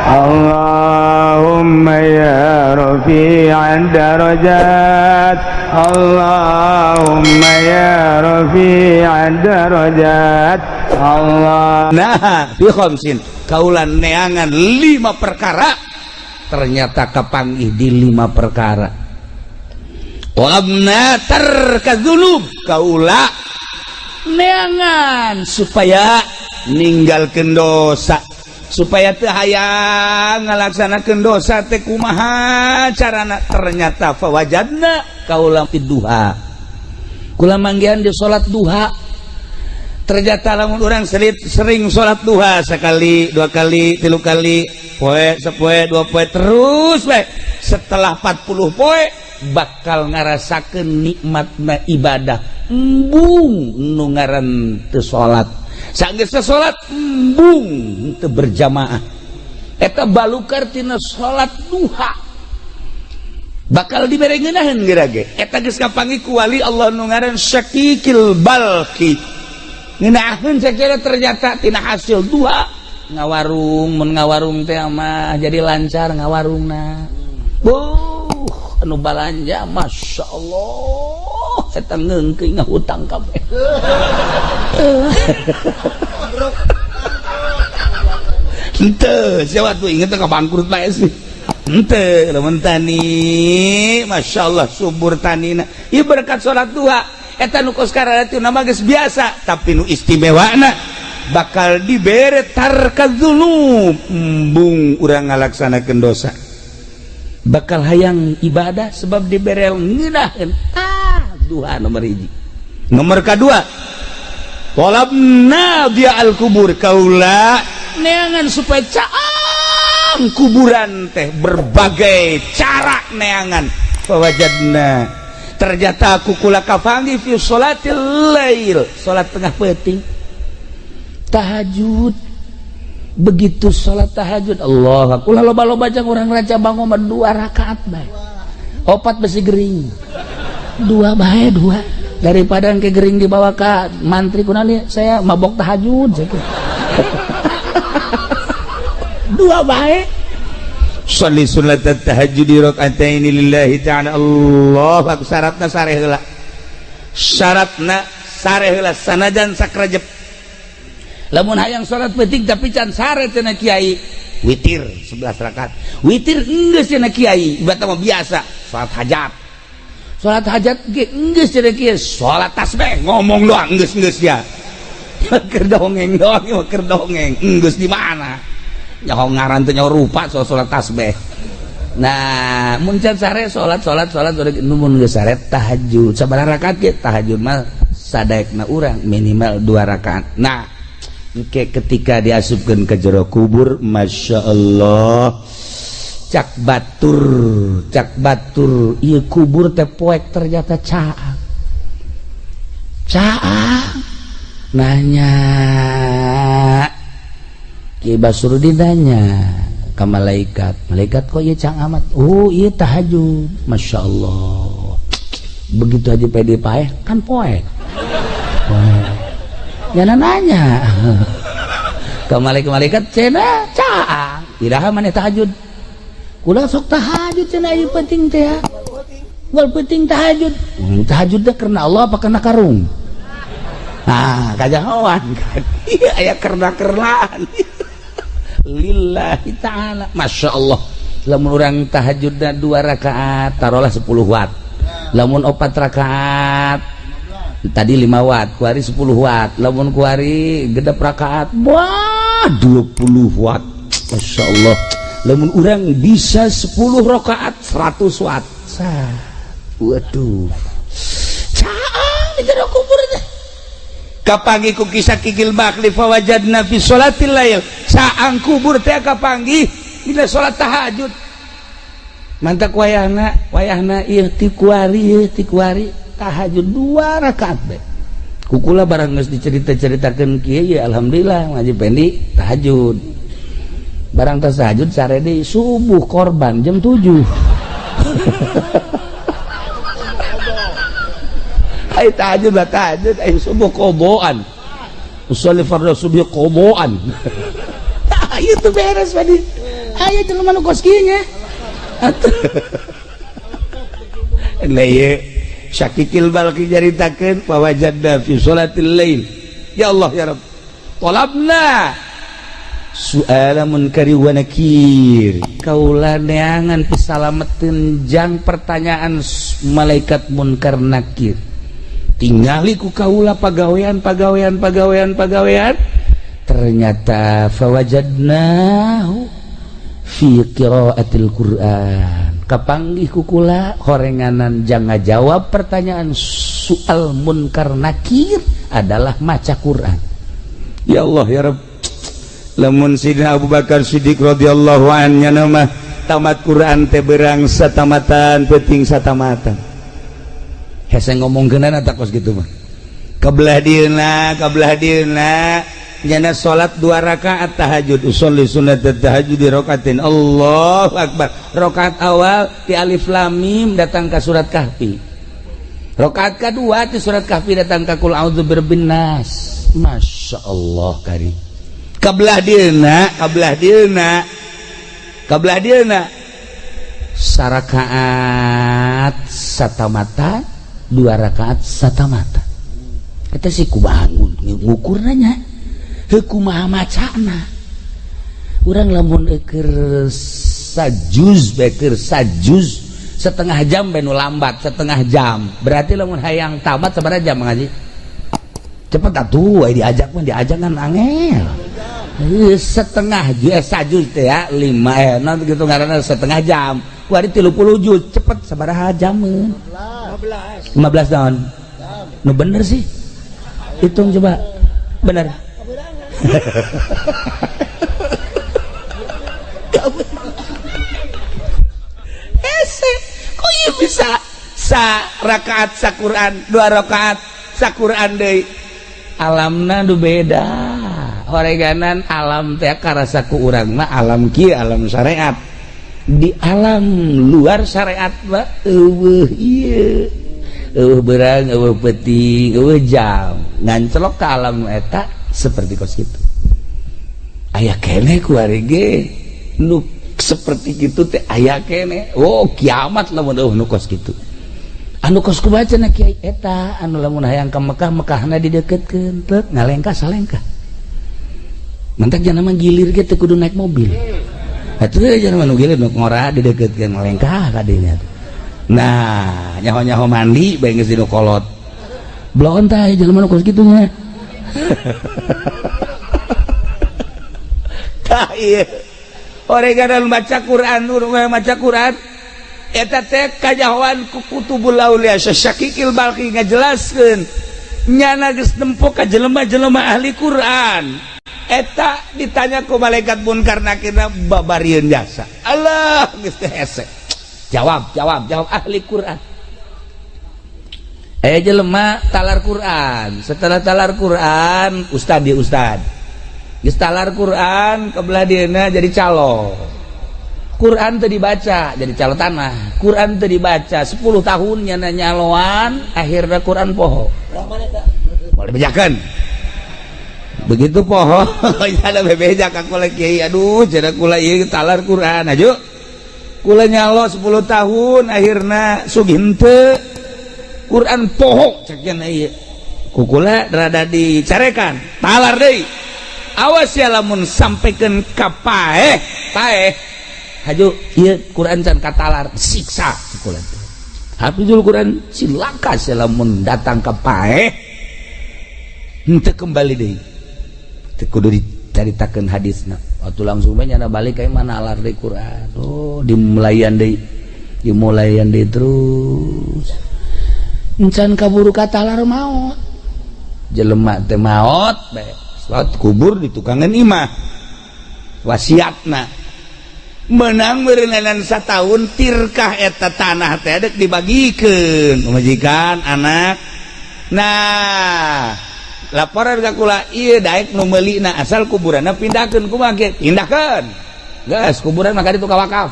Allahumma ya rafi'ad darajat, Allahumma ya rafi'ad darajat, Allah. Nah, fi khamsin, kaula neangan lima perkara, ternyata kapanggih di lima perkara. Talabna tarka dzunub, kaula neangan supaya ninggalkeun dosa, supaya teu hayang ngalaksanakeun dosa teh kumaha carana. Ternyata fawajadna, kaula duha, kula manggihan di salat duha. Ternyata lamun orang sering salat duha sekali, dua kali, tilu kali, poe sapoe, dua poe, terus we setelah 40 poe bakal ngarasakeun nikmatna ibadah. Embung nu ngaran teu salat, sanggeus salat embung teu berjamaah. Eta balukar tina salat duha bakal dibere ngeunaheun geura ge. Eta geus kapanggih ku wali Allah nu ngaran Syakikil Balki, ngeunaheun sakira. Ternyata tina hasil duha ngawarung, mun ngawarung teh mah jadi lancar ngawarungna. Buh, anu balanja, Masya Allah, eta ngeungkeun ngahutang kabeh. Henteu siapa tuh inget ka bangkrut bae sih. Henteu, lamun tani, Masya Allah, subur tanina. Ieu berkat salat duha. Eta nu kos kararitu nama geus biasa, tapi nu istimewana bakal dibere tarka dzunub, embung urang ngalaksanakeun dosa, bakal hayang ibadah sebab dibere ngeunaheun. Ah, duha nomor hiji. Nomor kedua, talabna dia al kubur, kaula neangan supaya caang kuburan teh berbagai cara neangan. Fawajadna, ternyata aku kula kapanggih fi sholatil lail, salat tengah peuting, tahajud. Begitu salat tahajud, Allah, ulah loba-loba jang urang raja bangun mah dua rakaat bae, opat besi gering, dua bae, dua, daripada ke gering dibawa ke mantri kunali saya mabok tahajud saya. Dua bae. Sholli sunat tahajud rakaataini lillahi ta'ala. Allah akbar. Syaratna sare heula, syaratna sare heula, sanajan sakrejep. Lamun hayang salat peuting tapi can sare cenah kiai, witir 11 rakaat. Witir enggeus cenah kiai, ibarat mah biasa salat hajat. Salat hajat ge enggeus cenah kiai, salat tasbih ngomong doang enggeus-enggeus ya. Keur dongeng doang, keur dongeng. Enggeus di mana? Nyaho ngaran teh, nyaho rupa soal salat tasbih. Nah, mun can sare salat, salat, salat, salat, mun geus sare tahajud. Sabaraha rakaat ge tahajud mah sadaekna urang, minimal dua rakaat. Nah, engke ketika diasupkeun ke jero kubur, Masya Allah, cak batur, cak batur ieu kubur teh poek, ternyata caang caang. Nanya Ki Basrudin, nanya ke malaikat, "Malaikat, kok ieu caang amat?" "Oh, iya, tahajud." Masya Allah, begitu aja pede paeh kan poek poek. Jangan nanya ke malaikat-malaikat, cenah caang, "Iraha maneh tahajud?" "Kula sok tahajud," cenah, "ieu penting teh ya. Wal penting tahajud." Tahajud teh karena Allah apa karena karung? Nah, kajahoan kan. Iya, aya karena-karenaan. Lillahi ta'ala. Masya Allah. Lamun urang tahajudna dua rakaat, taruhlah 10 watt. Lamun opat rakaat, tadi 5 watt, kuari 10 watt. Lamun kuari genep rakaat, wah, 20 watt. Masya Allah. Lamun urang bisa 10 rakaat, 100 watt. Sah. Waduh. Caang di jero kubur teh. Kapanggih ku kisah Kikil Bakli, fawajadna fi sholatil lail, caang kubur teh kapanggih dina salat tahajud. Mantak wayahna wayahna ieu ti kuari, ieu ti kuari tahajud dua rakaat bae. Kukula barang geus dicerita-ceritakeun kieu ya, alhamdulillah ngaji pendi tahajud. Barang tas tahajud sare deui, subuh korban jam 7. Ai tahajud lah tahajud, ai subuh qodoan. Usolli fardhu subuh qodoan. Tah, itu beres tadi. Aya jelema nu kos kieu nya. Atuh. Lah ieu Syakikil Balki nyaritakeun wajadna fi sholatil lail. Ya Allah ya Rabb. Talabna su'ala munkari wa nakir. Kaula neangan pisalameteun jang pertanyaan malaikat munkar nakir. Tingali ku kaula pagawean pagawean pagawean pagawean, ternyata fawajadnahu fi qiraatil Qur'an. Kapanggih ku kula horenganan jang ngajawab pertanyaan soal munkar nakir adalah maca Quran. Ya Allah ya Rabb. Lamun Sidina Abu Bakar Siddiq radhiyallahu anhu mah tamat Quran teh berang satamatan, peuting satamatan. Hese ngomongkeunana tak kos kitu mah. Kabelah dieuna, kabelah dieuna nyana salat 2 rakaat tahajud, usolli sunat tahajud di rakaatin. Allahu akbar. Rakaat awal di alif lam mim datang ke surat Kahfi. Rakaat kedua di surat Kahfi datang ke kul a'udzu birabbin nas. Masya Allah kari. Kabelah dieuna, kabelah dieuna, kabelah dieuna sarakaat satamata, 2 rakaat satamata. Kita sih ku bangun ngukur nanya kumaha macana urang lamun eker sajuz beker sajuz setengah jam benu lambat setengah jam, berarti lamun hayang tamat sabaraha jam ngaji cepet atuh. Diajak mah diajak kan angel. Setengah juz, sajuz teh ya lima, non gitu ngaranna setengah jam. Kuari 30 juz cepet sabaraha jam? 15 tahun nu bener sih hitung coba bener. Hese kok ieu bisa sa rakaat sa Quran, 2 rakaat sa Quran deui? Alamna nu beda horeganan alam teh karasa ku urang mah alam kieu, alam syariat. Di alam luar syariat mah eueuh ieu, eueuh beurang, eueuh peuting, eueuh jam. Ngancelok ke alam eta seperti kos kitu aya keneh ku ari ge nu seperti kitu teh aya keneh. Oh, kiamat lamun eueuh nu kos kitu. Anu kos kumaha cenah kiai eta anu lamun hayang ka Mekah, Mekahna dideketkeun teu ngalengkah salengkah. Mantak jangan mah gilir ge teu kudu naik mobil. Atuh jangan mah nu gilir nu ngora dideketkeun ngalengkah ka dinya. Nah, nyaho-nyaho mandi bae geus dinu kolot. Bloon tah jelema nu kos kitu nya. Tah ieu. Oreganan baca Quran, maca Quran eta teh kajahoan ku kutubul aulia. Syakikil Balki ngajelaskeun nyana geus nempo ka jelema-jelema ahli Quran eta ditanya ku malaikat munkar nakirna babarieun jasa. Allah geus teh hese. Jawab, jawab, jawab ahli Quran. Jelema talar Quran, setelah talar Quran ustad dia ustad. Geus talar Quran kebelah dieuna jadi calo. Quran teu dibaca jadi calo tanah. Quran teu dibaca 10 tahun nyana nyaloan, akhirnya Quran poho. Boleh bejakeun. Begitu poho ada bebeja ka kula kiai, aduh cenah kula ieu talar Quran aju. Kula nyalo 10 tahun akhirna sugih henteu. Quran poho cek cenah ieu. Ku kula rada dicarekan, talar deui. Awas ya lamun sampaikan ka paeh, paeh. Haju ieu Quran can katalar siksa kula teh. Hafizul Quran cilaka lamun datang ka paeh henteu kembali deui. Teu kudu dicaritakeun hadisna. Waktu langsung bae nyana balik ka mana alar deui Quran. Oh, dimulayan deui. Dimulayan deui terus. Encan kaburu katalar maot. Jelema teh maot bae. Salat kubur di tukangan imah. Wasiatna menang meureunan satahun tirkah eta tanah teh dek dibagikeun pamajikan anak. Nah, laporan ka kula ieu daek nu meulina asal kuburanna pindahkeun. Kumaha ge pindahkeun geus kuburan maka ditu ka wakaf.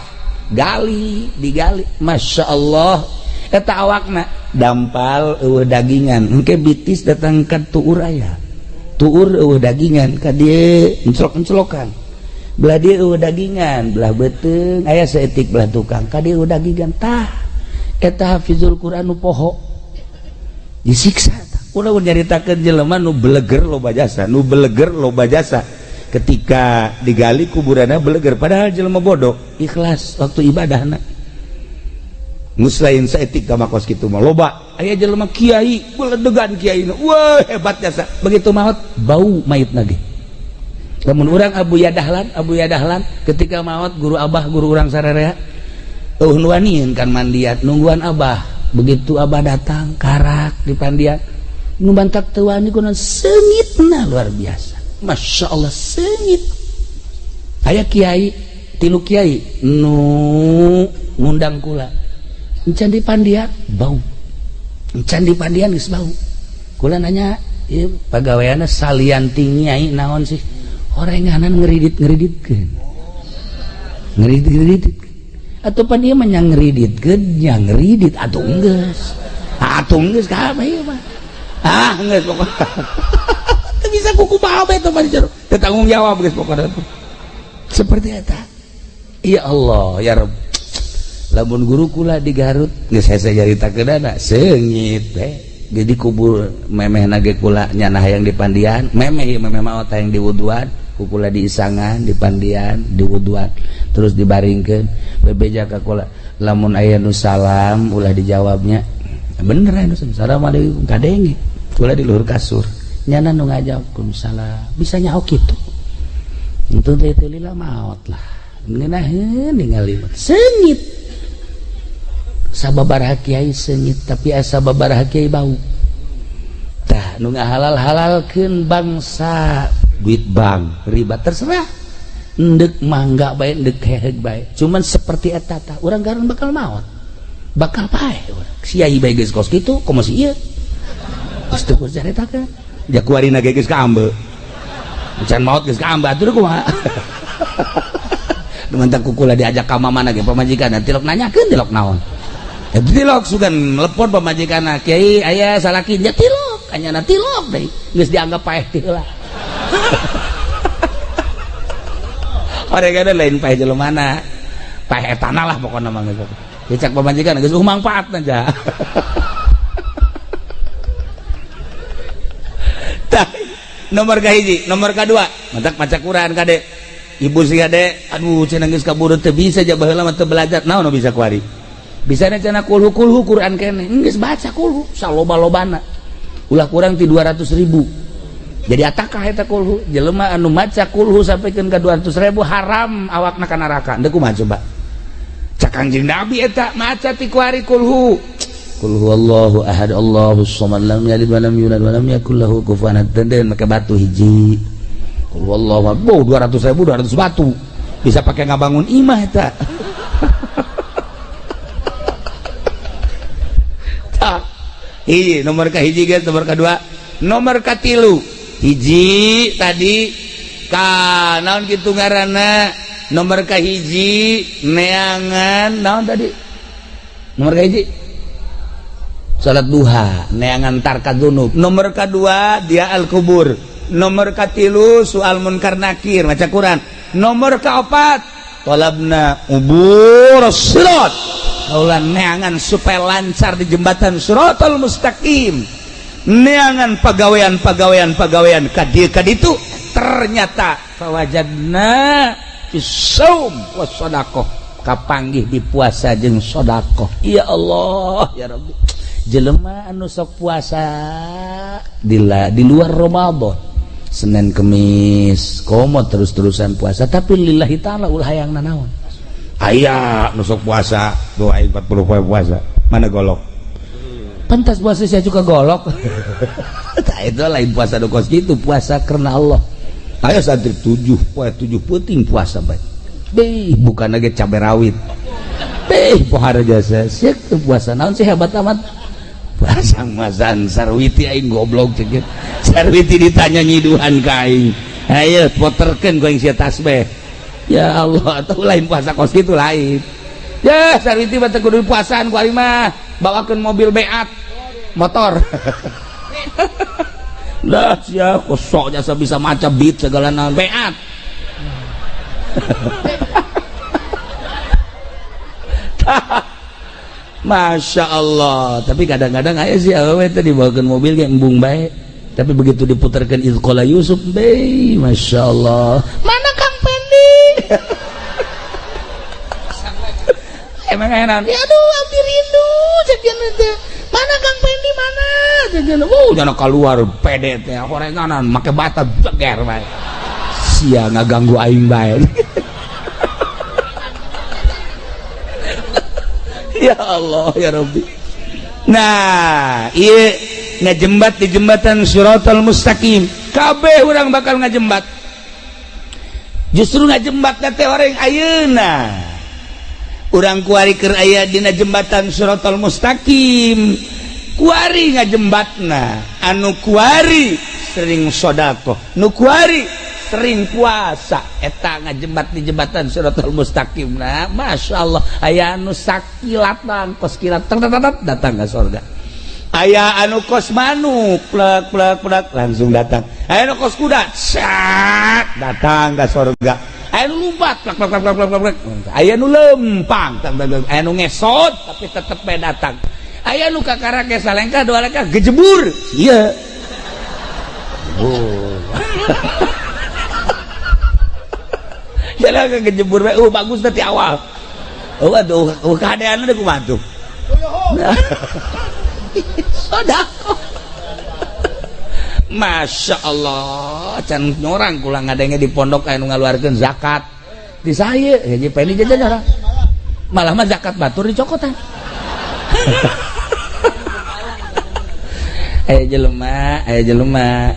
Gali digali, Masya Allah eta awakna dampal eueuh dagingan, engke bitis datang ka tuur aya tuur eueuh dagingan ka dieu enclok-enclokan. Belah dieu eueuh dagingan, belah beuteung aya saeutik, belah tukang ka dieu dagingan. Tah, eta hafizul Quran nu poho disiksa. Ulah nyaritakeun jelema nu beleger loba jasa, nu beleger loba jasa. Ketika digali kuburanna beleger, padahal jelema bodoh, ikhlas waktu ibadahna. Geus lain saeutik ka makos kitu mah loba. Aya jelema kiai, beledegan kiai. Wah, hebat jasa. Begitu maot bau mayitna ge. Lamun urang Abu Yadahlan, Abu Yadahlan ketika maot guru abah, guru urang sararea, eueuh nu wanian kan mandian, nungguan abah. Begitu abah datang, karak di pandian. Nu bantak teu wani kunaon, seungitna luar biasa. Masya Allah seungit. Aya kiai, tilu kiai nu ngundang kula. Encan di pandian bau. Encan di pandian geus bau. Kula nanya, ieu pagaweanna salian ti nyai naon sih? Orenganan ngeridit-ngeriditkeun. Ngeridit-ngeridit. Atuh pan ieu mah nya ngeriditkeun, nya ngeridit atuh geus. Atuh geus kabeh ieu mah. Ah, geus pokokna. Teu bisa kuku bae teh mah jero. Teu tanggung jawab geus pokokna tuh. Seperti eta. Ya Allah, ya Rabb. Lamun guru kula di Garut geus hese nyaritakeunana seungit teh. Jadi kubur memeh ge kula nyana hayang di pandian, memeh ieu memeh maot hayang diwuduan, ku kula diisangan di pandian, diwuduan, terus dibaringkeun, bebeja ka kula, lamun aya nu salam ulah dijawabnya. Bener aya nu assalamualaikum kadenge. Kula di luhur kasur. Nyana nu ngajawab salam, bisa nyaho kitu. Itu teh teu lila maot lah. Ngeunaheun ningali seungit. Sababaraha kiai seungit, tapi asa babaraha kiai bau. Tah nu ngahalal-halalkeun bangsa duit bank riba terserah. Endek mangga bae, endek heheg bae. Cuman seperti eta tah urang garun bakal maot. Bakal paeh urang. Kiai bae geus kos kitu, komo si ieu. Geus teu kudu caritakeun. Ja kuarina ge geus kaambe. Can maot geus kaambe atuh kumaha. Nu mantak kukula diajak ka mamana ge pamajikan tilok nanyakeun tilok naon. Tilok sugan telepon pamajikan kiai aya salaki nya tilok anyana tilok deui geus dianggap paeh teh heula. Orangna lain paeh jelemana, paeh etana lah pokona mah geus. Dicak pamajikan geus mangfaatna ja. Tah, nomor kahiji, nomor kadua, mantak maca Quran kade. Ibu sih kade, aduh cenah geus kaburu teu bisa ja baheula mah teu belajar, naon nu bisa kuari. Bisa cenah kulhu kulhu Quran kene, geus baca kulhu saloba-lobana. Ulah kurang ti 200.000. Jadi atakah eta kulhu? Jelema anu maca kulhu sampikeun ka 200.000 haram awakna ka neraka. Deuk kumaha coba? Cak Kangjeng Nabi eta maca ti kuari kulhu. Qul huwallahu ahad Allahus samad lam yalid wa lam yulad wa lam yakul lahu kufuwan ahad. Den make batu hiji. Qul huwallahu ahad. 200.000 200 batu. Bisa pakai ngabangun imah eta. Hiji nomor ka hiji guys, nomor kedua, nomor katilu. Hiji tadi ka naon kitu ngaranna? Nomor ka hiji neangan naon tadi? Nomor ka hiji salat duha, neangan tarka dzunub. Nomor kedua dia al kubur. Nomor katilu soal munkar nakir maca Quran. Nomor keempat talabna ubur sirat. Kaulah neangan supaya lancar di jembatan siratal mustaqim. Neangan pagawean pagawean pagawean kadieu kaditu ternyata fawajadna fisaum was sadaqah, kapanggih di puasa jeung sedekah. Ya Allah ya Rabbi, jelema anu sok puasa di luar Ramadan, Senin Kemis komo terus-terusan puasa, tapi lillahi ta'ala ulah hayang nanaon. Aya nu sok puasa doa 40 poe puasa, mana golok? Pantas puasa saya juga golok. Tah itu lain puasa nu kos kitu, puasa karena Allah. Aya santri 7 poe 7 peuting puasa bae. Beh, bukan lagi cabe rawit. Beh, pohara jasa. Sia puasa naon sih hebat amat. Puasa masan Sarwiti aing goblok cek. Sarwiti ditanya nyiduhan ka aing. Ayo poterkeun ku aing sia tasbih. Ya Allah, atau lain puasa kos kitu lain. Ya, Sarwiti mah teu kudu puasaan ku aing mah. Bawakeun mobil beat motor. Lah sia kosok jasa bisa maca beat segala naon beat. Masya Allah. Tapi kadang-kadang aya sih awewe teh dibawakeun mobil ge embung bae. Tapi begitu diputarkan Izqala Yusuf, be, Masya Allah. Mana Kang Pendi? Emang enak. Ya aduh, abdi rindu cekian teh. Mana Kang Pendi mana? Cekian. Oh, jangan keluar pede teh horenganan make bata beger bae. Sia ngaganggu aing bae. Ya Allah ya Rabbi. Nah, ieu ngajembat di jembatan Shiratal Mustaqim. Kabeh urang bakal ngajembat. Justru ngajembat teh orang ayeuna. Urang kuari keur aya dina jembatan Shiratal Mustaqim. Kuari ngajembatna, anu kuari sering sedekah, nu kuari sering puasa, eta ngajembat di jembatan Shiratal Mustaqim. Nah, Masya Allah, aya anu sakilatan kos kilat datang ke surga. Aya anu kos manuk plek plek plek langsung datang. Aya anu kos kuda sat datang ke surga. Aya anu lompat plek plek plek plek plek. Aya anu lempang, aya anu ngesot tapi tetep bae datang. Aya anu kakarake salengkah dua lengkah gejebur. Ieu. Oh. Jalan kejebur bae. Oh bagus tadi awal. Oh aduh, keadaan udah kumaha tuh. Sodako. Masya Allah, can nyorang kula ngadenge di pondok anu ngaluarkeun zakat. Di saya, ya Pendi jajan orang. Malah mah zakat batur dicokotan. Aya jelema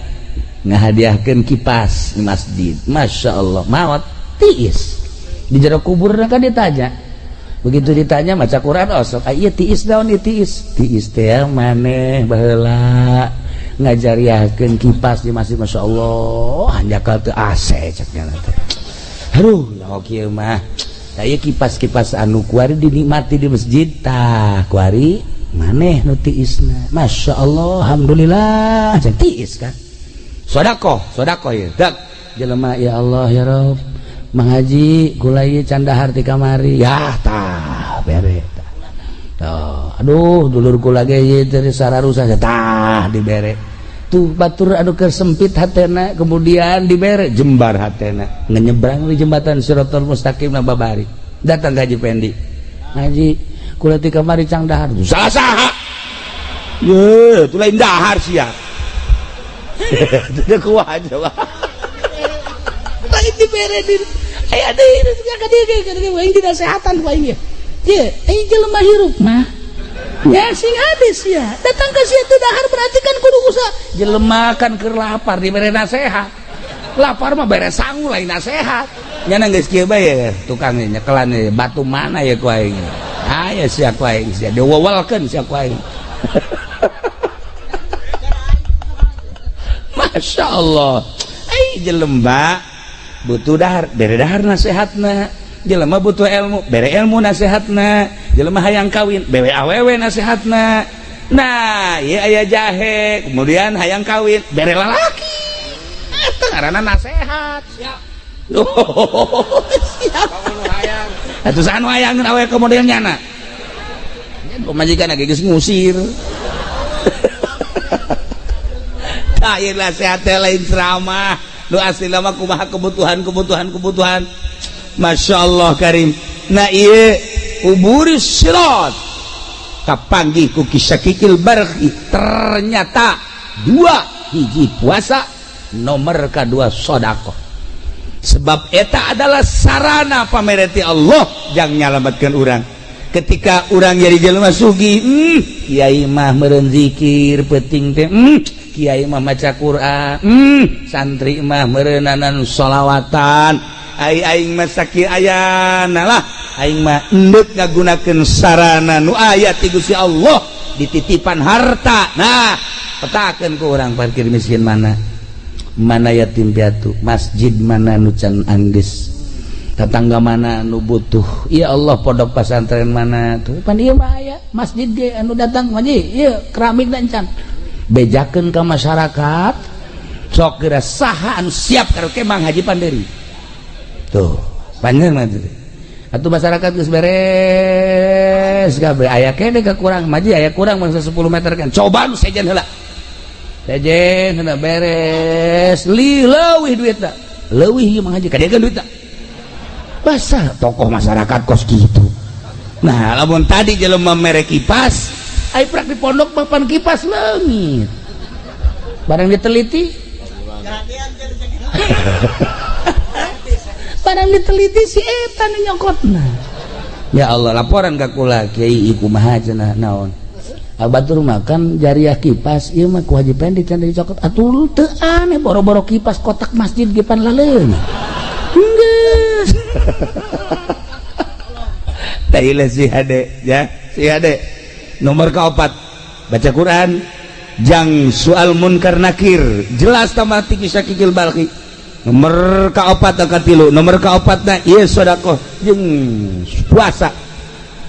ngahadiahkeun kipas di masjid. Masya Allah, maot tiis. Di jero kubur kan ditanya. Begitu ditanya maca Quran osok, oh, iya tiis daun ieu tiis. Tiis teh maneh baheula ngajariahkeun kipas di masjid. Masya Allah, hanjakal teu AC cek nya teh. Aduh, nyaho kieu mah. Tah ieu kipas-kipas anu kuari dinikmati di masjid tah kuari maneh nu tiisna. Masya Allah, alhamdulillah cek tiis kan. Sodakoh, sodakoh ieu. Dak jelema ya Allah ya Rabb. Mang Haji kula ieu can dahar ti kamari. Ya tah bere tah. Tuh, aduh dulur kula ge ieu teh sararusa tah dibere. Tuh batur anu keur sempit hatena kemudian dibere jembar hatena. Ngenyebrang di jembatan Shiratal Mustaqim na babari. Datang ka Haji Pendi. Haji kula ti kamari cang dahar. Salah saha? Ye, tu lain dahar sia. Teu kuat coba. Lain dibere di aya deui ka dieu aing dinasehatan ku aing ye. Ye, aing jelema hirup mah. Ya sing hades ya. Datang ka sia teu dahar berarti kan kudu usaha. Jelema kan keur lapar dibere nasehat. Lapar mah bere sangu lain nasehat. Nya geus kieu bae tukang nyekelan batu mana ya ku aing. Aya sia ku aing sia diwewelkeun sia ku aing. Masya Allah. Ai jelema butuh dahar, bere dahar nasehatna. Jelema butuh ilmu, bere ilmu nasehatna. Jelema hayang kawin, bere awewe nasehatna. Nah, ieu aya jahe, kemudian hayang kawin, bere lalaki. Eta ngaranna nasehat. Siap. Oh, siap. Atuh saha nu hayangeun awewe ka model nyana? Pamajikan ge geus ngusir. Tah ieu nasehat teh lain ceramah. Nu asli lama kumaha kebutuhan. Masya Allah karim. Nah ieu uburis sirat kapanggih ku kisakikil barhi. Ternyata dua hiji puasa nomor kedua sodakoh. Sebab eta adalah sarana pamereti Allah yang nyalamatkan urang. Ketika urang jadi jelema sugih, kiai mah meureun zikir peuting teh, kiai mah maca Quran, santri mah meureunanan sholawatan. Ai aing mah sakieu ayana lah, aing mah endek ngagunakeun sarana nu aya ti Gusti Allah dititipan harta. Nah, petakeun ku urang parkir miskin mana? Mana yatim piatu, masjid mana nu can anggeus, tetangga mana nu butuh. Ya Allah, pondok pesantren mana tuh? Pan ieu mah aya masjid ge anu datang mah ieu keramik dan can. Bejakeun ka masyarakat sok geura saha anu siap karaoke Mang Haji Panderi tuh. Panjang nanti atuh masyarakat geus beres kabeh, aya kene kekurang maji, aya kurang bangsa 10 meter kan. Coba nu sejen heula, sejen heula beres, li leuwih duitna, leuwih ieu mah haji kadegan duitna. Basah tokoh masyarakat kos gitu. Nah, lamun tadi jelema mere kipas, ai prak di pondok papan kipas leungit, barang diteliti, barang diteliti si eta nu nyokotna. Ya Allah, laporan ka kula, "Kiai, kumaha cenah?" "Naon?" "Batur makan jariah kipas ieu mah ku Haji Pendi can dicokot." Atuh teu aneh, boro-boro kipas, kotak masjid ge pan laleung geus. Tailah si hade ya, si hade nomor keempat baca Quran jang soal munkar nakir jelas tambah Ki Syakikil Balkhi. Nomor keopat katilu, nomor keopatna ieu sedekah jeung puasa.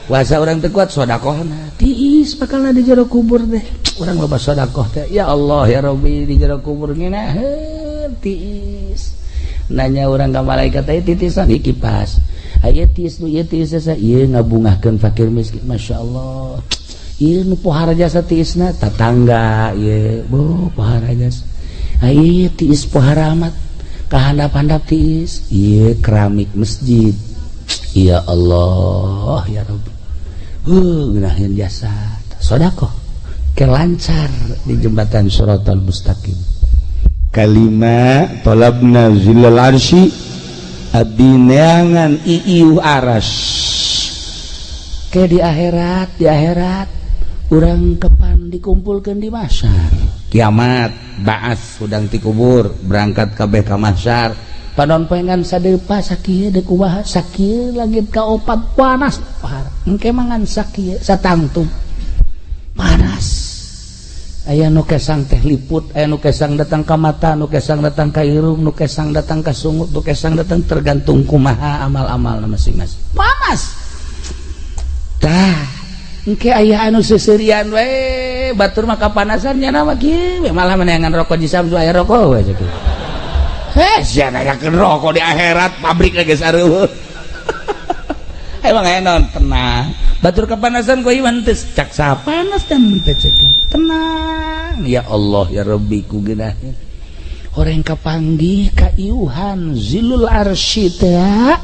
Puasa orang teu kuat, sedekahna tiis bakal di jero kubur deh. Urang loba sedekah teh, ya Allah ya Rabbi, di jero kubur ngeunaheun tiis. Nanya urang ka malaikat teh, titisan ieu kipas, aya tiis nu ieu, tiis ieu ngabungahkeun fakir miskin, masyaallah. Ieu nu pohara jasa tiisna tatangga ieu, bo pohara jasa. Ieu tiis pohara amat kahandap-handap tiis ieu keramik masjid. Ya Allah ya Rabbi, ngeunaheun jasa sedekah ke lancar di jembatan Shiratal Mustaqim. Kalima talabna zillal arsy, abdi neangan iiuh aras ke di akhirat. Di akhirat urang kapan dikumpulkan di mahsyar kiamat, baas hudang ti kubur berangkat kabeh ka mahsyar, panon poe ngan sadepa sakieu deuk kumaha, sakieu langit kaopat panas parah. Engke mangan sakieu satangtung panas. Aya nu kesang teh liput, aya nu kesang datang ka mata, nu kesang datang ka irung, nu kesang datang ka sungut, nu kesang datang tergantung kumaha amal-amal masing-masing. Panas tah engke aya anu seuseurian we, batur mah kapanasan nya mah kieu malah meneangan rokok di Samsu, aya rokok we kieu. Heh, sia nanyakeun rokok di akhirat, pabrik geus areueuh. Emang aya naon? Tenang. Batur kepanasan ku iman teu cak panas dan teu cek. Tenang. Ya Allah ya Rabbi, ku geunaheun. Horeng kapanggih kaiuhan zilul arsy teh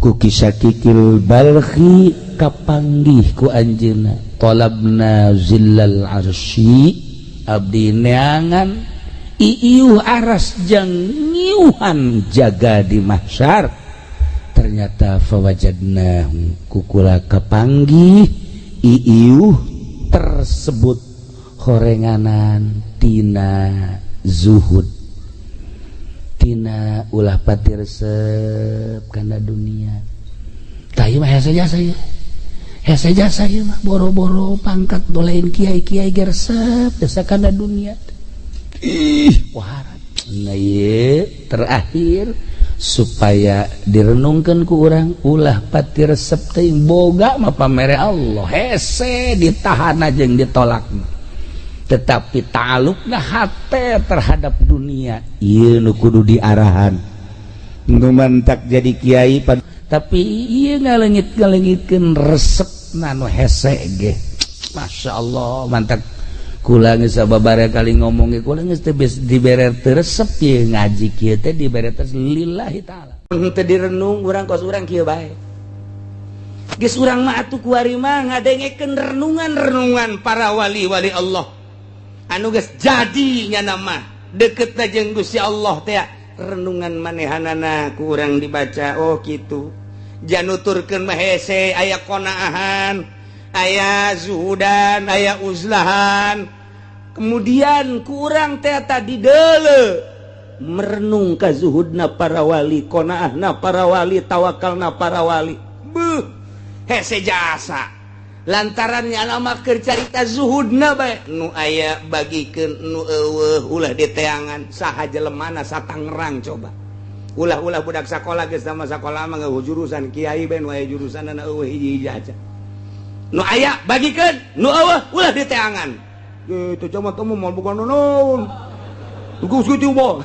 ku Ki Syakikil Balkhi, kapanggih ku anjeunna talabna zillal arsy, abdi neangan iiuh aras jang ngiuhan jaga di mahsyar. Ternyata fawajadna, kukula kapanggih iiuh tersebut horenganan tina zuhud, tina ulah pati resep kana dunia. Tah, ieu mah hese jasa ieu, hese jasa ieu mah. Boro-boro pangkat dolein kiai-kiai ge resep jasa kana dunia. Ih, wah. Nah, ieu terakhir supaya direnungkan ku urang, ulah pati resep teuing. Boga mah pamere Allah, hese ditahan jeung ditolak, tetapi ta'alluqna hate terhadap dunia ieu nu kudu diarahan. Nu mantak jadi kiai tapi ieu ngalengit ngalengitkeun resepna nu hese ge, Masya Allah. Mantak kula geus sababaraha kali ngomong ge, kula geus teu dibere teu resep ieu ngaji kieu teh, dibere teh lillahi taala. Teu direnung urang, kos urang kieu bae geus. Urang mah atuh kuari mah ngadengekeun renungan-renungan para wali-wali Allah anu geus jadi nyana mah deket jeung Gusti Allah teh. Renungan manehanana ku urang dibaca, oh kitu januturkeun mah hese, aya qonaahan, aya zuhudan, aya uzlahan. Kemudian kurang teh tadi dele merenung ka zuhudna para wali, qonaahna para wali, tawakalna para wali. Beuh, hese jasa lantaran nama keur carita zuhudna bae. Nu aya bagikeun, nu eueuh ulah diteangan. Saha jelemana sa Tangerang coba? Ulah-ulah budak sakola geus sama sakola mah jurusan kiai bae, nu aya jurusanna eueuh hiji-hiji aja. Nu aya bagikeun, nu eueuh ulah diteangan. Gitu cuma temu mau bukan naon tugas gitu mah.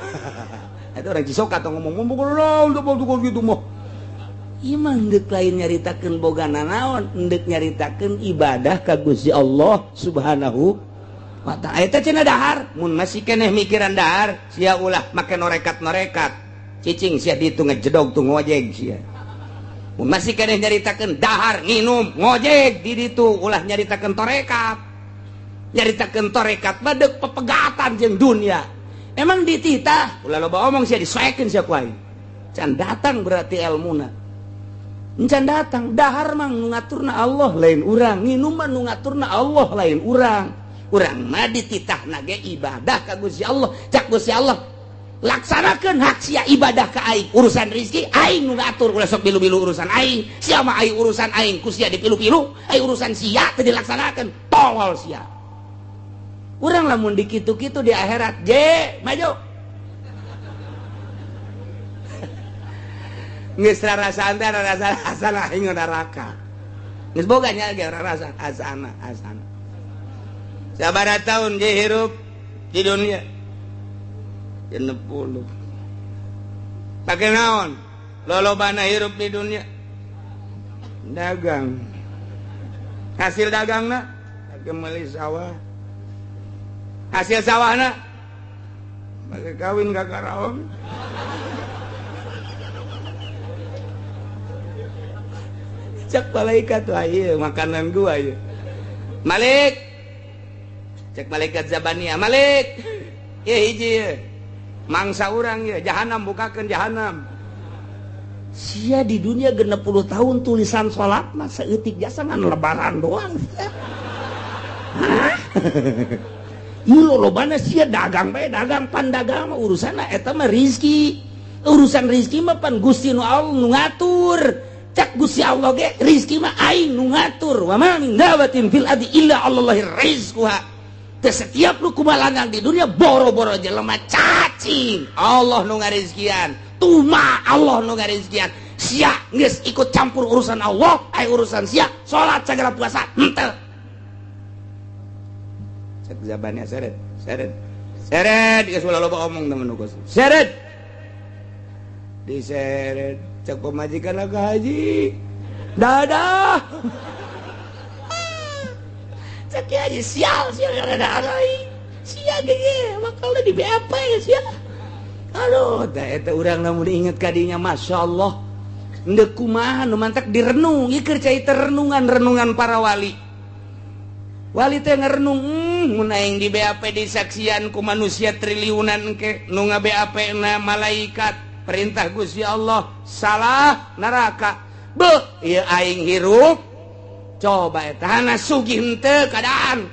Itu orang Cisoka atau ngomong mau bukan naon tuh gitu mah. Ieu mah deuk lain nyaritakeun boga nanaon, deuk nyaritakeun ibadah ka Gusti Allah Subhanahu wa ta'ala. Eta cenah dahar, mun masih keneh mikiran dahar, sia ulah make norekat-norekat. Cicing sia ditu ngejedog tuh ngojeg sia. Mun masih keneh nyaritakeun dahar nginum ngojeg di ditu ulah nyaritakeun torekat. Nyaritakeun torekat mah deuk pepegatan jeung dunia. Emang dititah ulah loba omong sia disoekeun sia ku aing. Can datang berarti elmuna. Encan datang dahar mah nu ngaturna Allah lain urang, nginum mah nu ngaturna Allah lain urang. Urang mah dititahna ge ibadah ka Gusti Allah. Cak Gusti Allah laksanakeun hak sia ibadah ka aing, urusan rizki aing nu ngatur, ulah sok bilu-bilu urusan aing. Sia mah aing urusan aing ku sia dipilu-pilu, aing urusan sia teu dilaksanakeun, tolol sia. Urang lamun dikitu-kitu di akhirat, je maju. Geus rarasaan teh rarasaan asana aing neraka. Geus boga nya ge rarasaan asana asana. Sabaraha tahun ge hirup di dunia? 60. Pake naon? Lolobana hirup di dunia? Dagang. Hasil dagangna pake meuli sawah. Hasil sawahna pake kawin ka karaong. Cek malaikat wah ieu makanan gua ieu. Malik. Cek malaikat Zabania, Malik. Ieu hiji ieu. Mangsa urang ieu, jahanam bukakeun jahanam. Sia di dunia 60 tahun tulisan salat mah saeutik jasa ngan lebaran doang. Hah? Ieu lolobana sia dagang bae, dagang pan dagang mah urusanna eta mah rizki. Urusan rizki mah pan Gusti nu Allah nu ngatur. Cak Gusti Allah ge rizki mah aing nu ngatur. Wa ma min dabatin fil ardi illa Allahi rizquha. Teu setiap nu kumalangang di dunia boro-boro jelema cacing Allah nu ngarizkian, tuma Allah nu ngarizkian. Sia geus ikut campur urusan Allah, ai urusan sia salat sagala puasa henteu. Cek zabannya seret, seret. Seret geus ulah loba omong temen nu seret. Diseret cek pemajikan aga haji dadah. Cek haji sial sial dadah sia ge bakal di BAP ya sia. Aduh tah eta urang lamun diinget kadinya masyaallah endek kumaha nu mantak direnung ieu keur cai renungan-renungan para wali. Wali teh ngerenung mun aing di BAP disaksian ku manusia triliunan engke nu nga-BAP na malaikat perintah Gusti Allah salah neraka beuh ieu aing hirup coba eta hana sugih henteu keadaan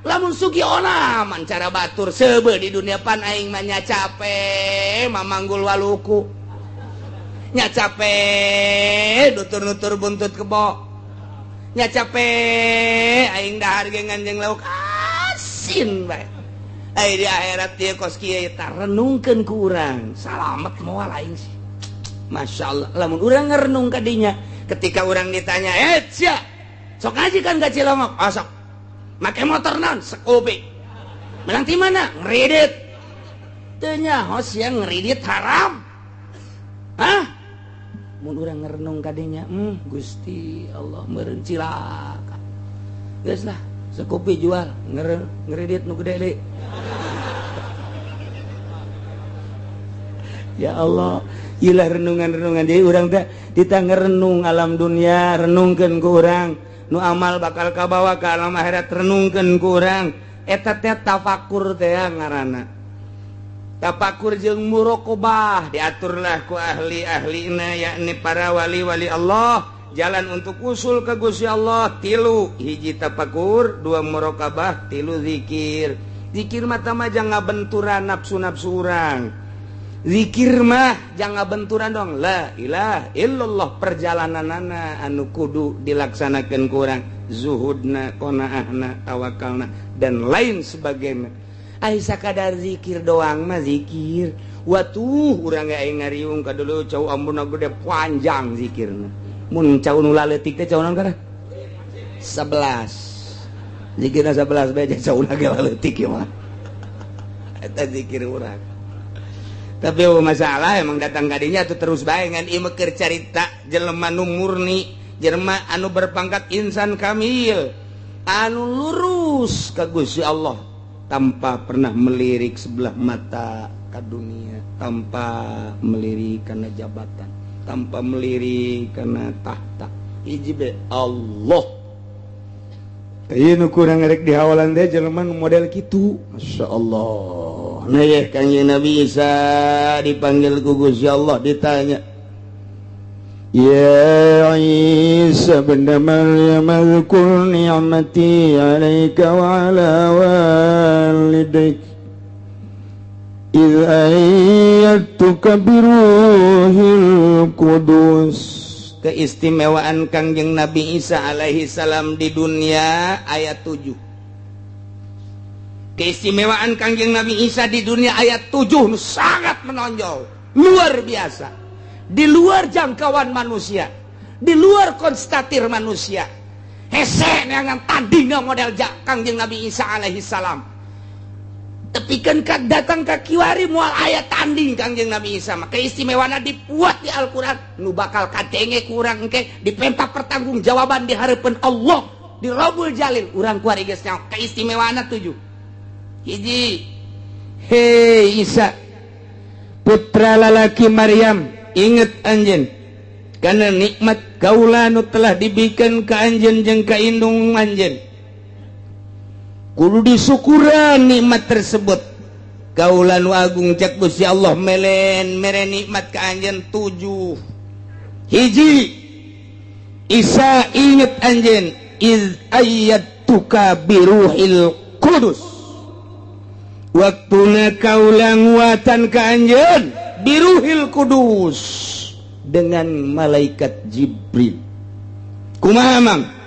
lamun sugih ona man cara batur seubeuh di dunia pan aing mah nya cape mamanggul waluku nya cape nutur-nutur buntut kebo nya cape aing dahar ge nganjeng lauk asin bae. Ai di akhirat ieu kos kieu eta renungkeun ku urang salamet moal aing sih. Masya Allah lamun urang ngerenung ka dinya ketika urang ditanya sia sok ngaji kan ka Cilongok oh, sok make motor naon Scoopy menang ti mana ngeridit teu nyaho sia ngeridit haram. Hah mun urang ngerenung ka dinya Gusti Allah meureun cilaka geus lah Scoopy jual ngeridit nu gede deui. Ya Allah, ilah renungan-renungan jadi urang teh kita ngerenung alam dunia, renungkeun ku urang nu amal bakal kabawa ka alam akhirat, renungkeun ku urang eta teh tafakur teh ngaranna. Tafakur jeung muraqabah diaturlah ku ahli-ahlina yakni para wali-wali Allah, jalan untuk usul ke Gusti Allah tilu, hiji tafakur, dua muraqabah, tilu zikir. Zikir mah tah mah jangan ngabenturan nafsu-nafsu urang. Zikir mah jangan benturan dong la ilaha illallah perjalananana anu kudu dilaksanakan kurang zuhudna qanaahna tawakalna dan lain sebagainya. Ai sakadar zikir doang mah zikir watuh urang ge aing ngariung ka dulu cau ambuna gede panjang zikirna mun cau nu laletik teh cau naon kana 11 zikirna 11 bae cau na ge laletik ieu mah eta zikir urang. Tapi oh, masalah emang datang kadinya tuh terus bae, ngan ieu mah keur carita jelema nu murni, jelema anu berpangkat insan kamil, anu lurus ka Gusti Allah tanpa pernah melirik sebelah mata ke dunia, tanpa melirik karena jabatan, tanpa melirik karena tahta. Hiji be, Allah. Ieu nu kurang rek dihawalan teh jelema nu model kitu. Masya Allah. Nah ya, Kangjeng Nabi Isa dipanggil ku Gusti Allah, ditanya, يا عيسى ابن مريم اذكر نعمتي عليك وعلى والديك إذ أيدتك بروح القدس. Keistimewaan Kangjeng Nabi Isa alaihi salam di dunia aya 7. Keistimewaan Kangjeng Nabi Isa di dunia aya 7 nu sangat menonjol, luar biasa, di luar jangkauan manusia, di luar konstatir manusia. Hese neangan tandingna model Kangjeng Nabi Isa alaihi salam. Tapi kan datang ke kiwari moal aya tanding Kangjeng Nabi Isa mah. Keistimewaan dibuat di Al-Qur'an, nu bakal kadenge kurang engke dipenta pertanggungjawaban di hadapan Allah di Robul Jalil. Urang kuari geus nyaho keistimewaan tujuh. Hiji, hei Isa, putra lalaki Maryam, inget anjeun karena nikmat kaula nu telah diberikan ke anjeun jeung ka indung anjeun. Kudu disyukuran nikmat tersebut. Kaula nu agung, cek Gusti Allah, melen mere nikmat ka anjeun tujuh. Hiji, Isa, inget anjeun, iz ayyadtuka biruhil qudus, waktuna kaula nguatan ka anjeun biruhil kudus, dengan malaikat Jibril. Kumaha, Mang?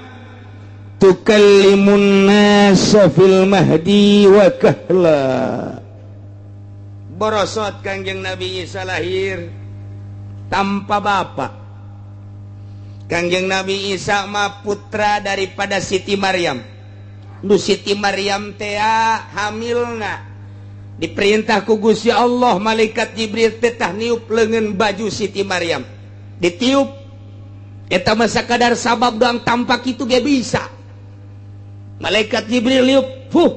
Tukallimun nasa fil mahdi wa kahla. Borosot Kangjeng Nabi Isa lahir tanpa bapak. Kangjeng Nabi Isa mah putra daripada Siti Maryam. Nu Siti Maryam tea hamilna diperintah ku Gusti Allah, malaikat Jibril tetah niup lengan baju Siti Maryam. Ditiup eta mah sakadar sabab doang, tampak itu ge bisa. Malaikat Jibril niup, fuh,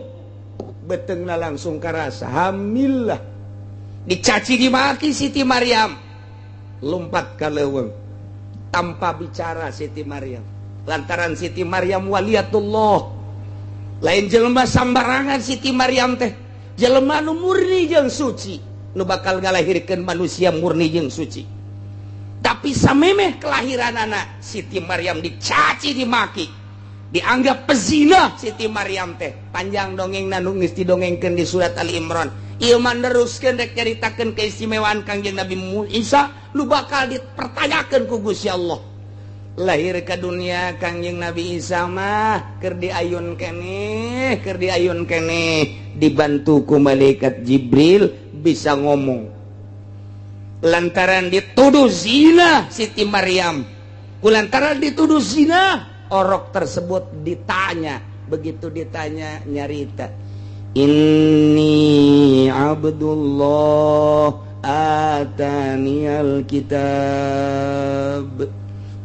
betengna langsung karasa hamil lah. Dicaci dimaki Siti Maryam, lompat ke leuweung tanpa bicara Siti Maryam, lantaran Siti Maryam waliyatullah, lain jelema sambarangan. Siti Maryam teh jelema nu murni jeung suci, nu bakal ngalahirkeun manusia murni jeung suci. Tapi samemeh kelahiran anak, Siti Maryam dicaci dimaki, dianggap pezina Siti Maryam teh. Panjang dongeng nu geus didongengkeun di surat Ali Imran. Ieu mah neruskeun rek nyaritakeun keistimewaan Kangjeng Nabi Isa lu bakal dipertanyakeun ku Gusti Allah. Lahir ke dunia Kangjeng Nabi Isa mah keur diayun keneh, keur diayun keneh, dibantu ku malaikat Jibril, bisa ngomong. Lantaran dituduh zina Siti Maryam, kulantaran dituduh zina, orok tersebut ditanya. Begitu ditanya, nyarita, "Inni Abdullah atanial kitab."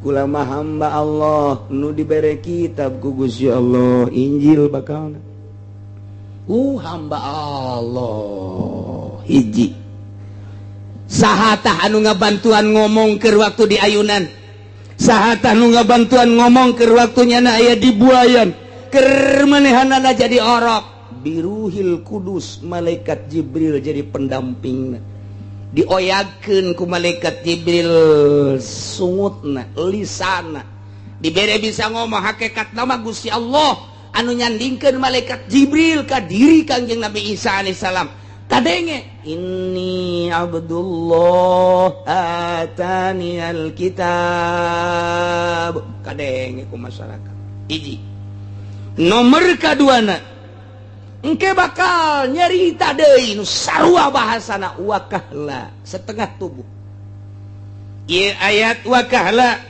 Kula mah hamba Allah nu dibere kitab ku Gusti Allah, Injil bakal. Hamba Allah. Hiji, saha tah anu ngabantuan ngomong ke waktu di ayunan? Saha tah nu ngabantuan ngomong ke waktunya na aya di buayan, keur manehanana jadi orok? Biruhil kudus, malaikat Jibril jadi pendamping. Dioyagkeun ku malaikat Jibril sungutna, lisana dibere bisa ngomong. Hakikat nama Gusti Allah anu nyandingkeun malaikat Jibril ka diri Kangjeng Nabi Isa alaihissalam. Kadenge, "Inni Abdullah atani alkitab." Kadenge ku masyarakat. Hiji. Nomor kaduana, engke bakal nyerita deui nu sarua bahasana, wakahla, setengah tubuh. Ieu ayat wakahla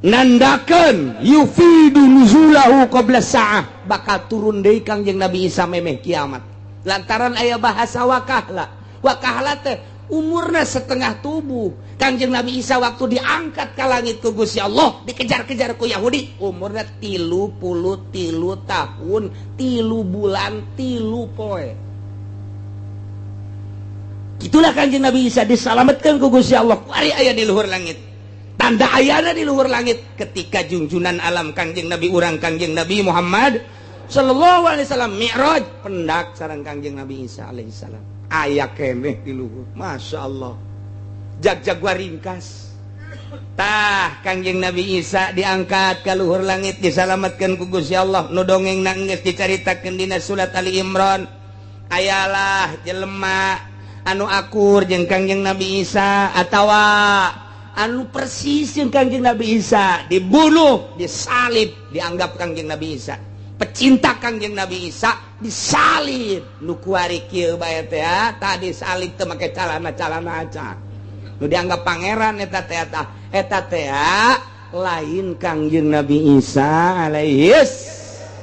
nandakeun yufidu nuzulahu qabla sa'ah, bakal turun deui Kangjeng Nabi Isa memeh kiamat, lantaran aya bahasa wakahla. Wa kahla teh umurna setengah tubuh. Kangjeng Nabi Isa waktu diangkat ke langit ku Gusti Allah, dikejar-kejar ku Yahudi, umurna 33 tahun 3 bulan 3 poe. Itulah Kangjeng Nabi Isa diselamatkan ku Gusti Allah. Kuari aya di luhur langit. Tanda ayana di luhur langit ketika junjunan alam, Kangjeng Nabi urang, Kangjeng Nabi Muhammad Sallallahu Alaihi Wasallam Mi'raj, pendak sareng Kangjeng Nabi Isa alaihissalam, aya keneh di luhur. Masya Allah, jag-jag ringkas. Tah, Kangjeng Nabi Isa diangkat ke luhur langit, disalamatkan ku Gusti Allah. Nu dongeng nangis dicaritakeun dina surat Ali Imran. Ayalah jelema anu akur jeung Kangjeng Nabi Isa atawa anu persis jeung Kangjeng Nabi Isa dibunuh, disalib. Dianggap Kangjeng Nabi Isa pecinta Kangjeng Nabi Isa, disalib. Nu kuari kieu bae teh tadi salib teu make calana-calana acan. Nu dianggap pangeran eta teh, eta teh lain Kangjeng Nabi Isa alaihi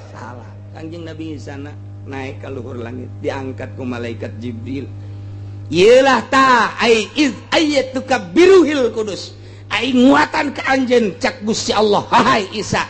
salam. Kangjeng Nabi Isa na, naik ke luhur langit, diangkat ku malaikat Jibril. Iyalah ta ai iz ayyatuka biruhil kudus, ai nguatan ke anjeun, cak Gusti Allah, "Hai Isa,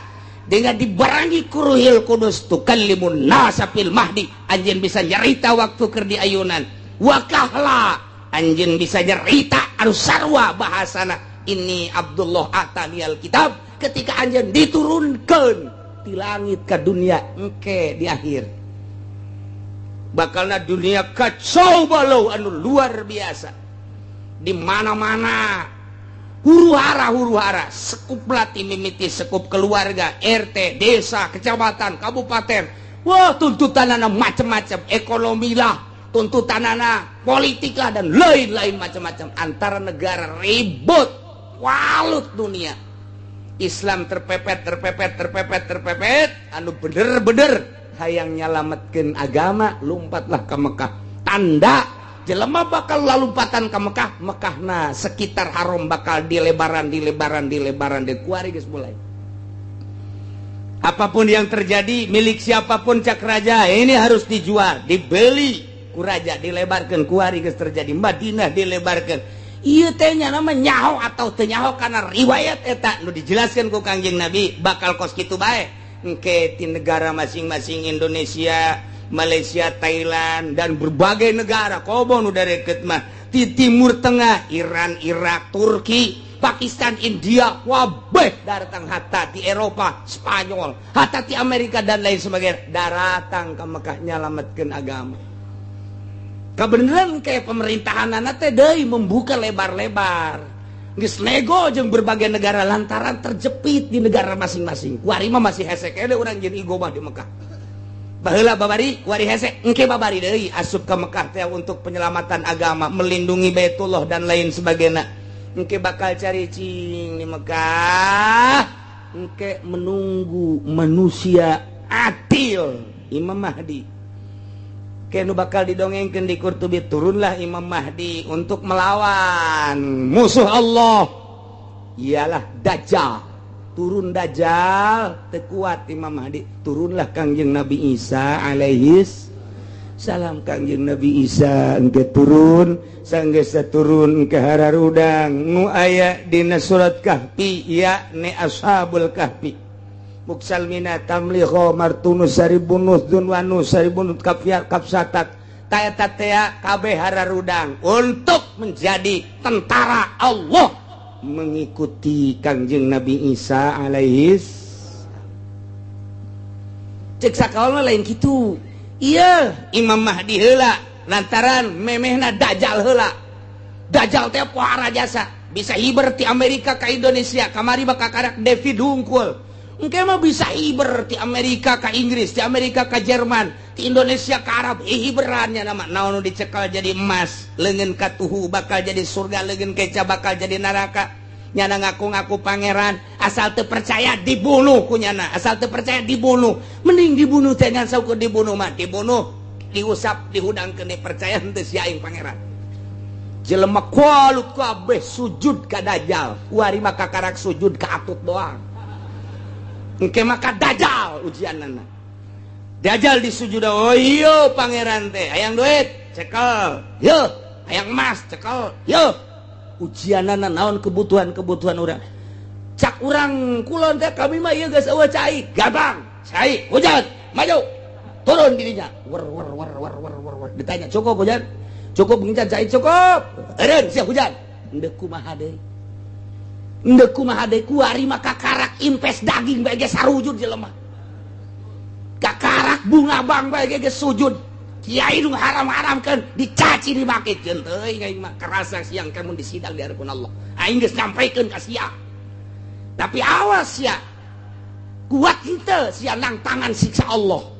dengan dibarengi ku Ruhil Kudus, tukallimun nasa fil mahdi, anjeun bisa nyarita waktu keur di ayunan. Wa kahla, anjeun bisa nyarita anu sarua bahasana, ini Abdullah ataniyal kitab, ketika anjeun diturunkan di langit ke dunia." Engke di akhir bakalna dunia kacau balau anu luar biasa, di mana-mana huru hara, huru hara. Sekup latih mimiti sekup keluarga, RT, desa, kecamatan, kabupaten. Wah, tuntutan anak macam-macam, ekonomi lah, tuntutan anak politik lah, dan lain-lain macam-macam. Antara negara ribut, walut dunia Islam terpepet, terpepet, terpepet, terpepet. Anu bener-bener hayang nyalametkeun agama, lompatlah ke Mekah. Tanda jelema bakal lalumpatan ke Mekah, Mekah nah sekitar haram bakal dilebaran, dilebaran, dilebaran. Di kuari geus mulai. Apapun yang terjadi, milik siapapun, cak raja, ini harus dijual, dibeli ku raja, dilebarkan. Kuari geus terjadi Madinah dilebarkan. Ieu teh nya nama nyaho atau teu nyaho, karena riwayat eta nu dijelaskan ku Kangjeng Nabi bakal kos kitu bae. Engke di negara masing-masing, Indonesia, Malaysia, Thailand, dan berbagai negara, komo nu deket mah di Timur Tengah, Iran, Irak, Turki, Pakistan, India, wabeh datang, hatta di Eropa, Spanyol, hatta di Amerika dan lain sebagainya, datang ke Mekah nyalametkeun agama. Kebenaran kayak pemerintahan anak teh deui membuka lebar-lebar, geus nego jeung berbagai negara lantaran terjepit di negara masing-masing. Kuari mah masih hese keneh urang jeung iqomah di Mekah. Baheula babari, kuari hese, engke babari deui asup ke Mekah teh untuk penyelamatan agama, melindungi Baitullah dan lain sebagainya. Engke bakal cari cing di Mekah, engke menunggu manusia adil, Imam Mahdi. Kenu bakal didongengkan di Qurtubi, turunlah Imam Mahdi untuk melawan musuh Allah, ialah Dajjal. Turun Dajjal, tekuat Imam Mahdi, turunlah Kangjeng Nabi Isa alaihis salam. Kangjeng Nabi Isa engke turun, sanggeus turun ke hararudang nu aya dina surat Kahfi, ya ne Ashabul Kahfi, Muksalmina, Tamliho, Martunus, Saribunus, Dunwanus, Saribunus, Kafia, Kapsatat, Taeta tea kabeh hararudang untuk menjadi tentara Allah mengikuti Kangjeng Nabi Isa alaihis. Cek sakaol lain gitu. Iya, Imam Mahdi heula lantaran memehna Dajjal heula. Dajjal teh pohara jasa, bisa hiber ti Amerika ke Indonesia. Kamari bakal karak David hungkul. Engke mah bisa hiber ti Amerika ke Inggris, ti Amerika ke Jerman, ti Indonesia ke Arab. Hiberannya nama naon nu dicekal jadi emas, leungeun katuhu bakal jadi surga, leungeun keca bakal jadi neraka. Nyana ngaku-ngaku pangeran, asal teu percaya dibunuh ku nyana, asal teu percaya dibunuh. Mending dibunuh teh ngan saukur dibunuh mah, dibunuh, diusap, dihudangkeun, percaya henteu sia aing pangeran. Jelema kualut kabeh sujud ka Dajjal. Kuari mah kakarak sujud ka atut doang. Engke maka Dajjal ujianana. Dajjal disujud, "Oh iya, pangeran teh hayang duit, cekel." Yo. Hayang emas, cekel. Yo, ujianana naon? Kebutuhan-kebutuhan urang. Cak urang kulon teh, kami mah ieu geus euweuh cai, gampang. Cai, hujan, maju. Turun dirinya. Wer wer wer wer wer wer wer. Ditanya, "Cukup hujan? Cukup ngincan cai cukup?" Eureun sia hujan. Endek kumaha deui? Endek kumaha deui? Kuari mah kakarak impes daging bae ge sarujud jelema. Kakarak bunga bang bae ge sujud. Kiai nu haram-haramkeun dicaci dimaki, jeung teuing aing mah kerasa siang kamu disidang di hadapan Allah. Aing geus nyampaikeun ka sia. Tapi awas ya, kuat henteu sia nang tangan siksa Allah.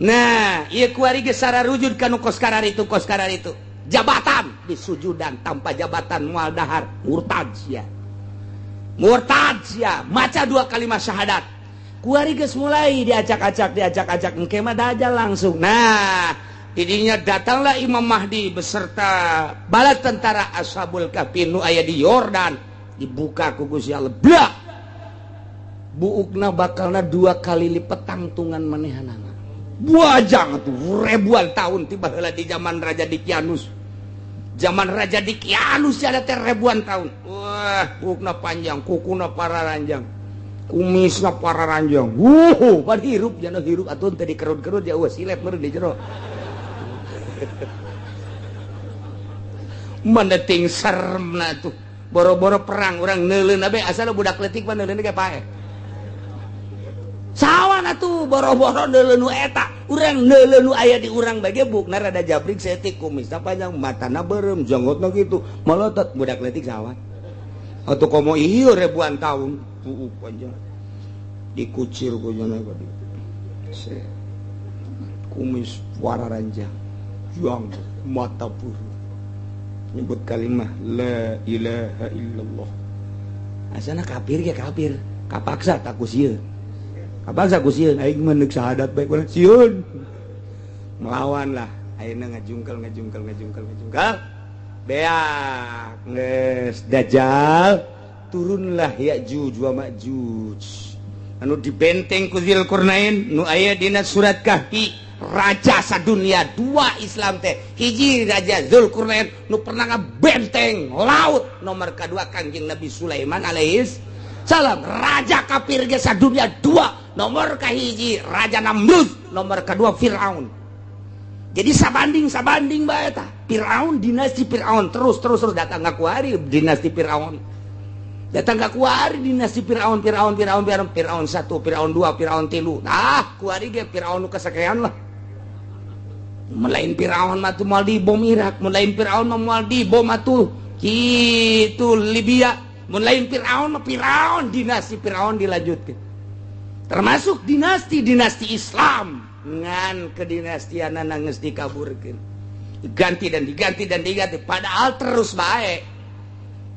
Nah, ieu kuari geus sararujud kanu kos kararitu, kos kararitu. Jabatan disujudan, tanpa jabatan moal dahar, murtad sia. Murtad sia, maca dua kalimat syahadat. Kuari geus mulai diacak-acak, diacak-acak, engke mah dajal langsung. Nah, didinya datanglah Imam Mahdi beserta bala tentara Ashabul Kahfi nu aya di Yordan, dibuka ku Gusti Allah. Blak! Buukna bakalna dua kali lipat tangtungan manehanana. Buajang tuh ribuan tahun tiba heula di zaman Raja Dikianus. Zaman Raja Dikianus ada teh ribuan tahun. Wah, buukna panjang, kukuna pararanjang. Kumisna pararanjang. Wuh, pan hirup jana hirup atuh teh dikerut-kerut ya, wah, silet meureun di jero. Mana ting seremna tuh. Boro-boro perang urang neuleun abe, asal budak leutik mah neuleun ge paeh. Sawan atuh boro-boro neuleun nu eta, urang neuleun nu aya di urang bae ge bukna rada jabrik saeutik, kumisna panjang, matana beureum, janggotna kitu, molotot, budak leutik sawan. Atuh komo ieu ribuan tahun, buuk panjang. Dikucir ku jana tadi. Kumis wararanjang, juang mata buru. Nyebut kalimah la ilaha illallah. Asana kafir ge kafir, kapaksa tak ku sieun. Kapaksa ku sieun, aing mah neuk syahadat bae ku sieun. Melawan lah, ayeuna ngajungkel ngajungkel ngajungkel ngajungkel. Beak geus dajjal, turunlah Ya'juj wa Ma'juj. Anu dibenteng ku Dzulqarnain nu aya dina surat Kahfi. Raja sadunia dua Islam teh, hiji Raja Zulkarnain nu pernah ngabenteng laut, nomor kedua Kangjeng Nabi Sulaiman alaihis salam. Raja kafir ge sadunia dua, nomor kahiji Raja Namrud, nomor kedua Fir'aun. Jadi sabanding sabanding bae tah Fir'aun, dinasti Fir'aun terus terus terus datang ngakuari dinasti Fir'aun, datang ke kuari dinasti Fir'aun, Fir'aun, Fir'aun, Fir'aun, Fir'aun satu, Fir'aun dua, Fir'aun tilu. Nah, kuari ge Fir'aun nu kasakean lah. Melain Fir'aun mah tuh moal dibom Irak, melain Fir'aun mah moal dibom atuh kitu Libya, melain Fir'aun mah Fir'aun, dinasti Fir'aun dilanjutkan. Termasuk dinasti-dinasti Islam ngan kedinastianana geus dikaburkeun. Diganti dan diganti dan diganti, padahal terus bae.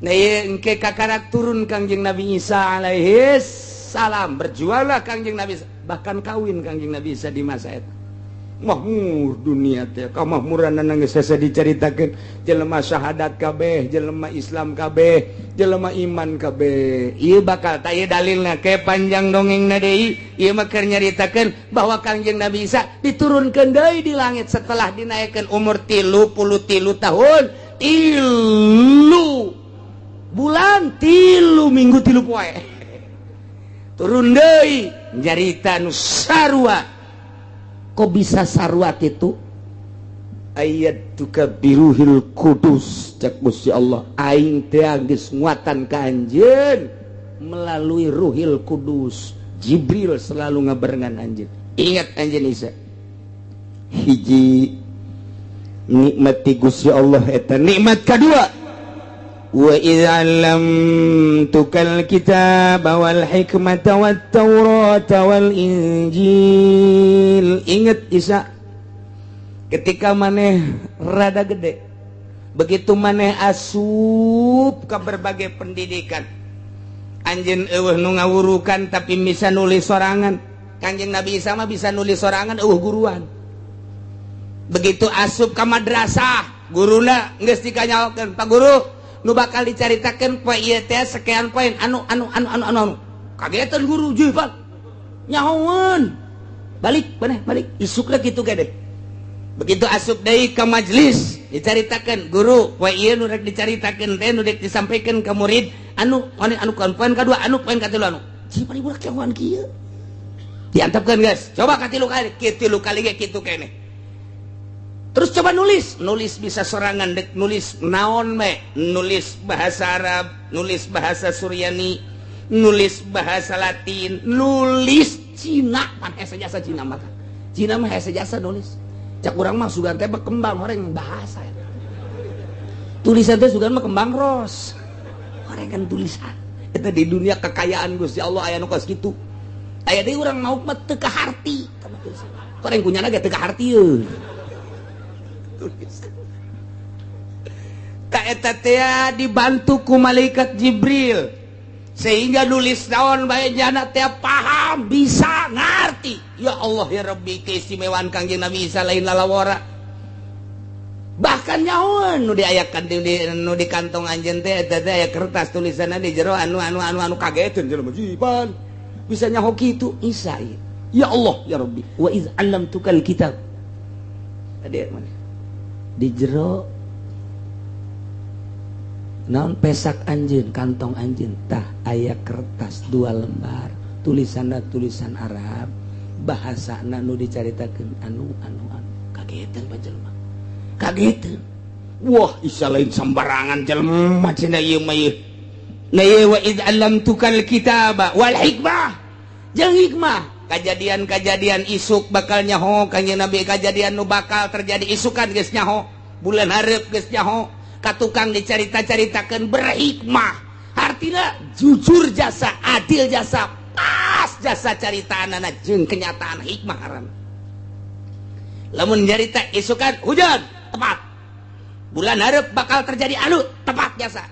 Nah, engke kakarak turun Kangjeng Nabi Isa alaihi salam, berjuanglah Kangjeng Nabi Isa, bahkan kawin Kangjeng Nabi Isa di masa eta. Mahmur dunia teh, kamahmuran geus hese dicaritakeun. Jelema syahadat kabeh, jelema Islam kabeh, jelema iman kabeh. Ieu bakal tah ieu dalilna ke panjang dongengna deui. Ieu mah keur nyaritakeun bahwa Kangjeng Nabi Isa diturunkeun deui di langit setelah dinaikkeun umur 33 tahun 3 bulan 3 minggu 3 poe, turun deui nyarita nu sarua. Kok bisa sarua itu? Ayyadtuka biruhil kudus, cek Gusti Allah, aing teh geus nguatan ka anjeun melalui Ruhil Kudus. Jibril selalu ngabarengan anjeun. Ingat anjeun Isa, hiji nikmat ti Gusti Allah eta. Nikmat kedua, wa idz 'allamtukal kitaba wal hikmata wat taurata wal injil. Ingat Isa, ketika maneh rada gede, begitu maneh asup ke berbagai pendidikan, anjeun euweuh nu ngawurukan tapi bisa nulis sorangan. Kanjeng Nabi Isa mah bisa nulis sorangan, euweuh guruan. Begitu asup ke madrasah, guruna geus dikanyahokeun, "Pak Guru, nu bakal dicaritakeun poe ieu teh sekian poin anu anu anu anu anu anu." Kagetan guru, "Juh, Pak, nyahoeun." Balik maneh, balik isukna kitu gede. Begitu asup deui ke majelis, Dicaritakeun guru poe ieu nu rek dicaritakeun teh, nu rek disampaikan ke murid, anu anu anu poin kadua, anu poin katilu, anu ci paling budak cawan kieu diantepkeun. Guys, coba katilu kali, katilu kali ge kitu keneh. Terus coba nulis, nulis bisa sorangan, dek nulis naon me, nulis bahasa Arab, nulis bahasa Suryani, nulis bahasa Latin, nulis Cina pan hese jasa. Cina mah, Cina mah hese jasa nulis. Cak urang mah sugan teh berkembang orang bahasa ya. Tulisan teh sugan mah kembang ros orang kan tulisan itu di dunia kekayaan Gusti Allah. Aya nu kos kitu, aya deui urang mau mah teu kaharti. Orang kunyana ge teu kaharti euy tulisan. Tak eta teh dibantu ku malaikat Jibril sehingga nulis naon bae jana teh paham, bisa ngerti. Ya Allah ya Rabbi, keistimewaan Kangjeng Nabi Isa lain lalawara. Bahkan nyahoan nu diayakan di, nu di kantong anjeun teh, eta teh aya kertas tulisanna di jero, anu anu anu anu. Kageteun jelema, jipan bisa nyaho kitu Isa ieu. Ya Allah ya Rabbi, wa iz 'allamtukal kitab. Tadi mana di jero naon, pesak anjeun, kantong anjeun tah aya kertas dua lembar, tulisanna tulisan Arab, bahasana nu dicaritakeun anu anu anu. Kagetan pak jelema, kagetan. Wah, Isa lain sembarangan jelema cenah ieu mah ieu. Nah ieu, wa id 'allamtukal kitaba wal hikmah, jeung hikmah. Kejadian-kejadian isuk bakal nyaho Kanjeng Nabi, kejadian nu bakal terjadi isukan geus nyaho, bulan hareup geus nyaho. Ka tukang dicarita-caritakeun berhikmah, artinya jujur jasa, adil jasa, pas jasa caritaan anak jeung kenyataan. Hikmah haram. Lamun nyarita isukan hujan, tepat. Bulan hareup bakal terjadi anu, tepat jasa.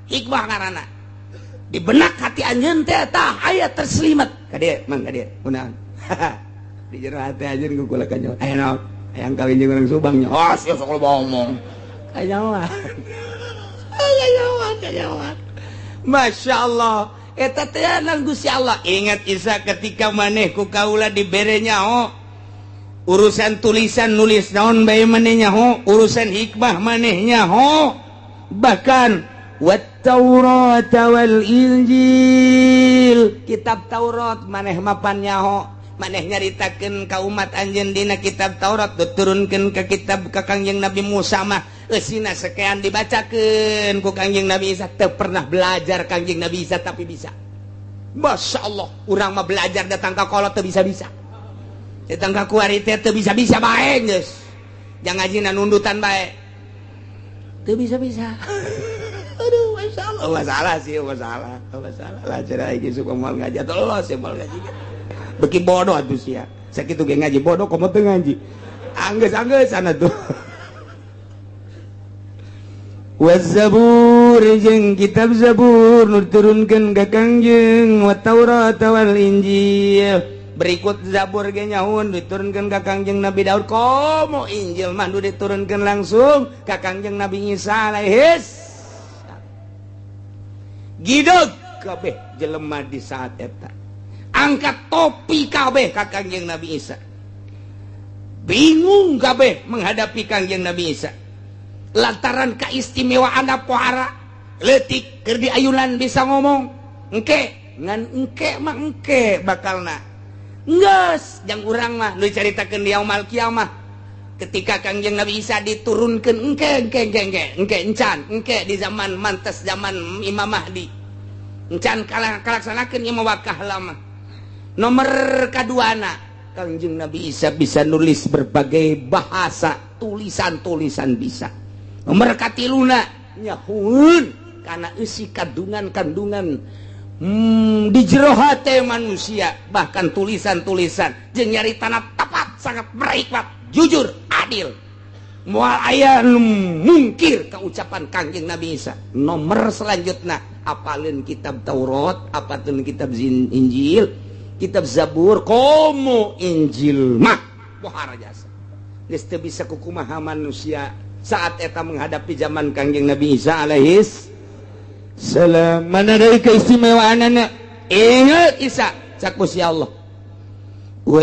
Hikmah ngaranna. Di benak hati anjeun teh tah aya terselimat. Ka dieu, Mang, ka dieu. Kunaon? Di jero hati anjeun ku kula kanyo. Aya naon? Hayang kawin jeung urang Subang nya. Oh, sia sok loba ngomong. Kanyawan. Kanyawan, kanyawan. Masya Allah. Eta teh nang Gusti Allah. Ingat Isa, ketika maneh ku kaula dibere nyaho urusan tulisan, nulis naon bae maneh nyaho, urusan hikmah maneh nyaho, bahkan wat Taurat wal Injil, kitab Taurat maneh mapan nyaho. Maneh nyaritakeun ka umat anjeun dina kitab Taurat, diturunkeun ke kitab ka Kangjeng Nabi Musa mah eusina sekian, dibacakeun ku Kangjeng Nabi Isa. Teu pernah belajar Kangjeng Nabi Isa, tapi bisa. Masya Allah, urang mah belajar datang ka kolot teu bisa-bisa, datang ka kuari teh teu bisa-bisa bae. Geus jangan ngajina nundutan bae teu bisa-bisa. Aduh, masya Allah, masalah sih, masalah, masalah lah. Cara iki suka moal ngaji atau los ya, moal ngaji beki bodoh atuh sia. Sakitu ge ngaji bodoh, komo teu ngaji anggeus anggeus sana tuh. Wazabur, jeung kitab Zabur nu diturunkeun ka Kangjeng, wa Taurat wal Injil. Berikut Zabur ge nyahoan diturunkeun ka Kangjeng Nabi Daud, komo Injil mah nu diturunkeun langsung ka Kangjeng Nabi Isa alaihis. Gideg kabeh jelema di saat eta, angkat topi kabeh ka Kangjeng Nabi Isa. Bingung kabeh menghadapi Kangjeng Nabi Isa lantaran keistimewaan pohara letik keur diayunan bisa ngomong. Engke ngan engke mah, engke bakalna geus jang urang mah nu dicaritakeun di yaumul kiamah ketika Kangjeng Nabi Isa diturunkan. Engke, engke, engke, engke, engke, encan, engke di zaman mantes, zaman Imam Mahdi encan kalah kalaksanakeun ieu wakah lama. Nomor kaduana, Kangjeng Nabi Isa bisa nulis berbagai bahasa, tulisan-tulisan bisa. Nomor katiluna, nyahoeun karena isi kandungan-kandungan di jero hate manusia, bahkan tulisan-tulisan jeung nyaritana tepat, sangat berhikmat, jujur, adil, moal aya nu mungkir keucapan Kangjeng Nabi Isa. Nomor selanjutnya, apalin kitab Taurat, apalin kitab Injil, kitab Zabur, komo Injil mah pohara jasa. Geus teu bisa kukumaha manusia saat eta menghadapi zaman Kangjeng Nabi Isa alaihis salam. Mana dari keistimewaan anak? Ingat Isa, cak Gusti Allah. Wa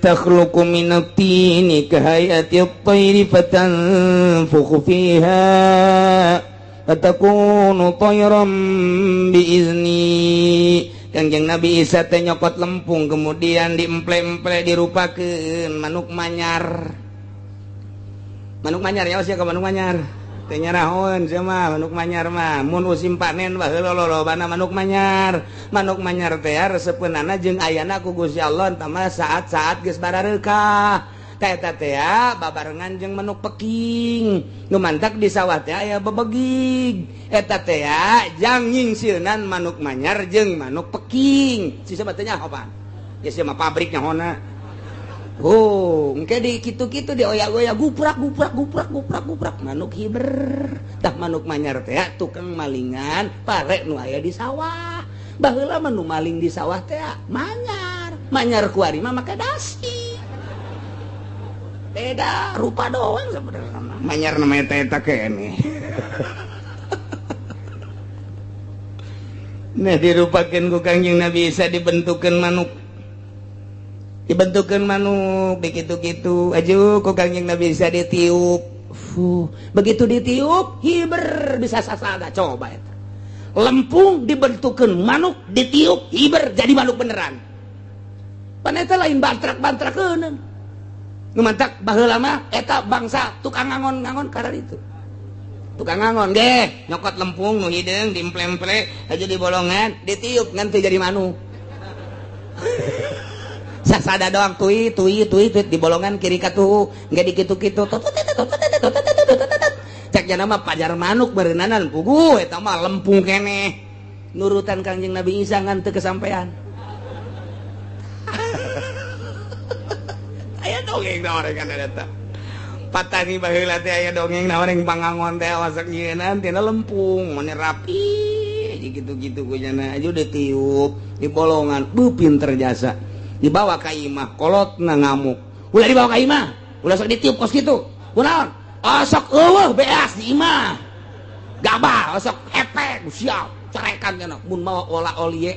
takhluqu minat tini kahayati at-tayri fatanfukhu fiha fatakunu tayran biizni. Kangjeng Nabi Isa teh nyokot lempung kemudian diemple-emple dirupakeun manuk manyar. Manuk manyar ya sia ka manuk manyar. Teh nyarahoeun sia mah manuk manyar mah mun musim panen baheula lolobana manuk manyar. Manuk manyar teh resepeunana jeung ayana ku Gusti Allah tah mah saat-saat geus barareukah. Teh eta teh babarengan jeung manuk peking. Nu mantak di sawah teh aya bebegig. Eta teh jang nyingsieunan manuk manyar jeung manuk peking. Si sahabat teh nyaho pan. Ya sia mah pabrik nyahona. Oh, engke di kitu-kitu di oyak-oyak guprak guprak guprak guprak guprak manuk hiber. Tah manuk manyar teh tukang malingan pare nu aya di sawah. Baheula mah nu maling di sawah teh manyar. Manyar kuari mah make dasi. Beda rupa doang sebenarnya. Manyar namanya teh eta keneh. Nah dirupakeun ku Kangjeng Nabi Isa dibentukeun manuk. Dibentukan manuk begitu-gitu aju ku Kangjeng Nabi Isa ditiup. Fuh, begitu ditiup hiber bisa sasada coba eta. Lempung dibentukan manuk ditiup hiber jadi manuk beneran. Pan eta lain bantrak-bantrakeun. Nu mantak baheula mah eta bangsa tukang ngangon-ngangon karena itu. Tukang ngangon ge nyokot lempung nu hideung diemple-emple aja di bolongan ditiup ngan teu jadi manuk. Sasada doang tui tui tui tui di bolongan kiri katuhu nggak dikitu-kitu cek jana mah pajar manuk berenanan puguh eta mah lempung keneh nurutan Kangjeng Nabi Isa ngan teu kesampean. Aya dongeng naon kan eta patani baheula teh aya dongeng naon yang pangangon teh wasak nyieunaan tina lempung mane rapi gitu-gitu ku jana aja ditiup di bolongan bu pinter jasa dibawa ka imah kolotna ngamuk ulah dibawa ka imah ulah sok ditiup kos kitu kunaon osok eueuh beas di imah gabah osok hepek siap carekan cenah mun mawa ola olie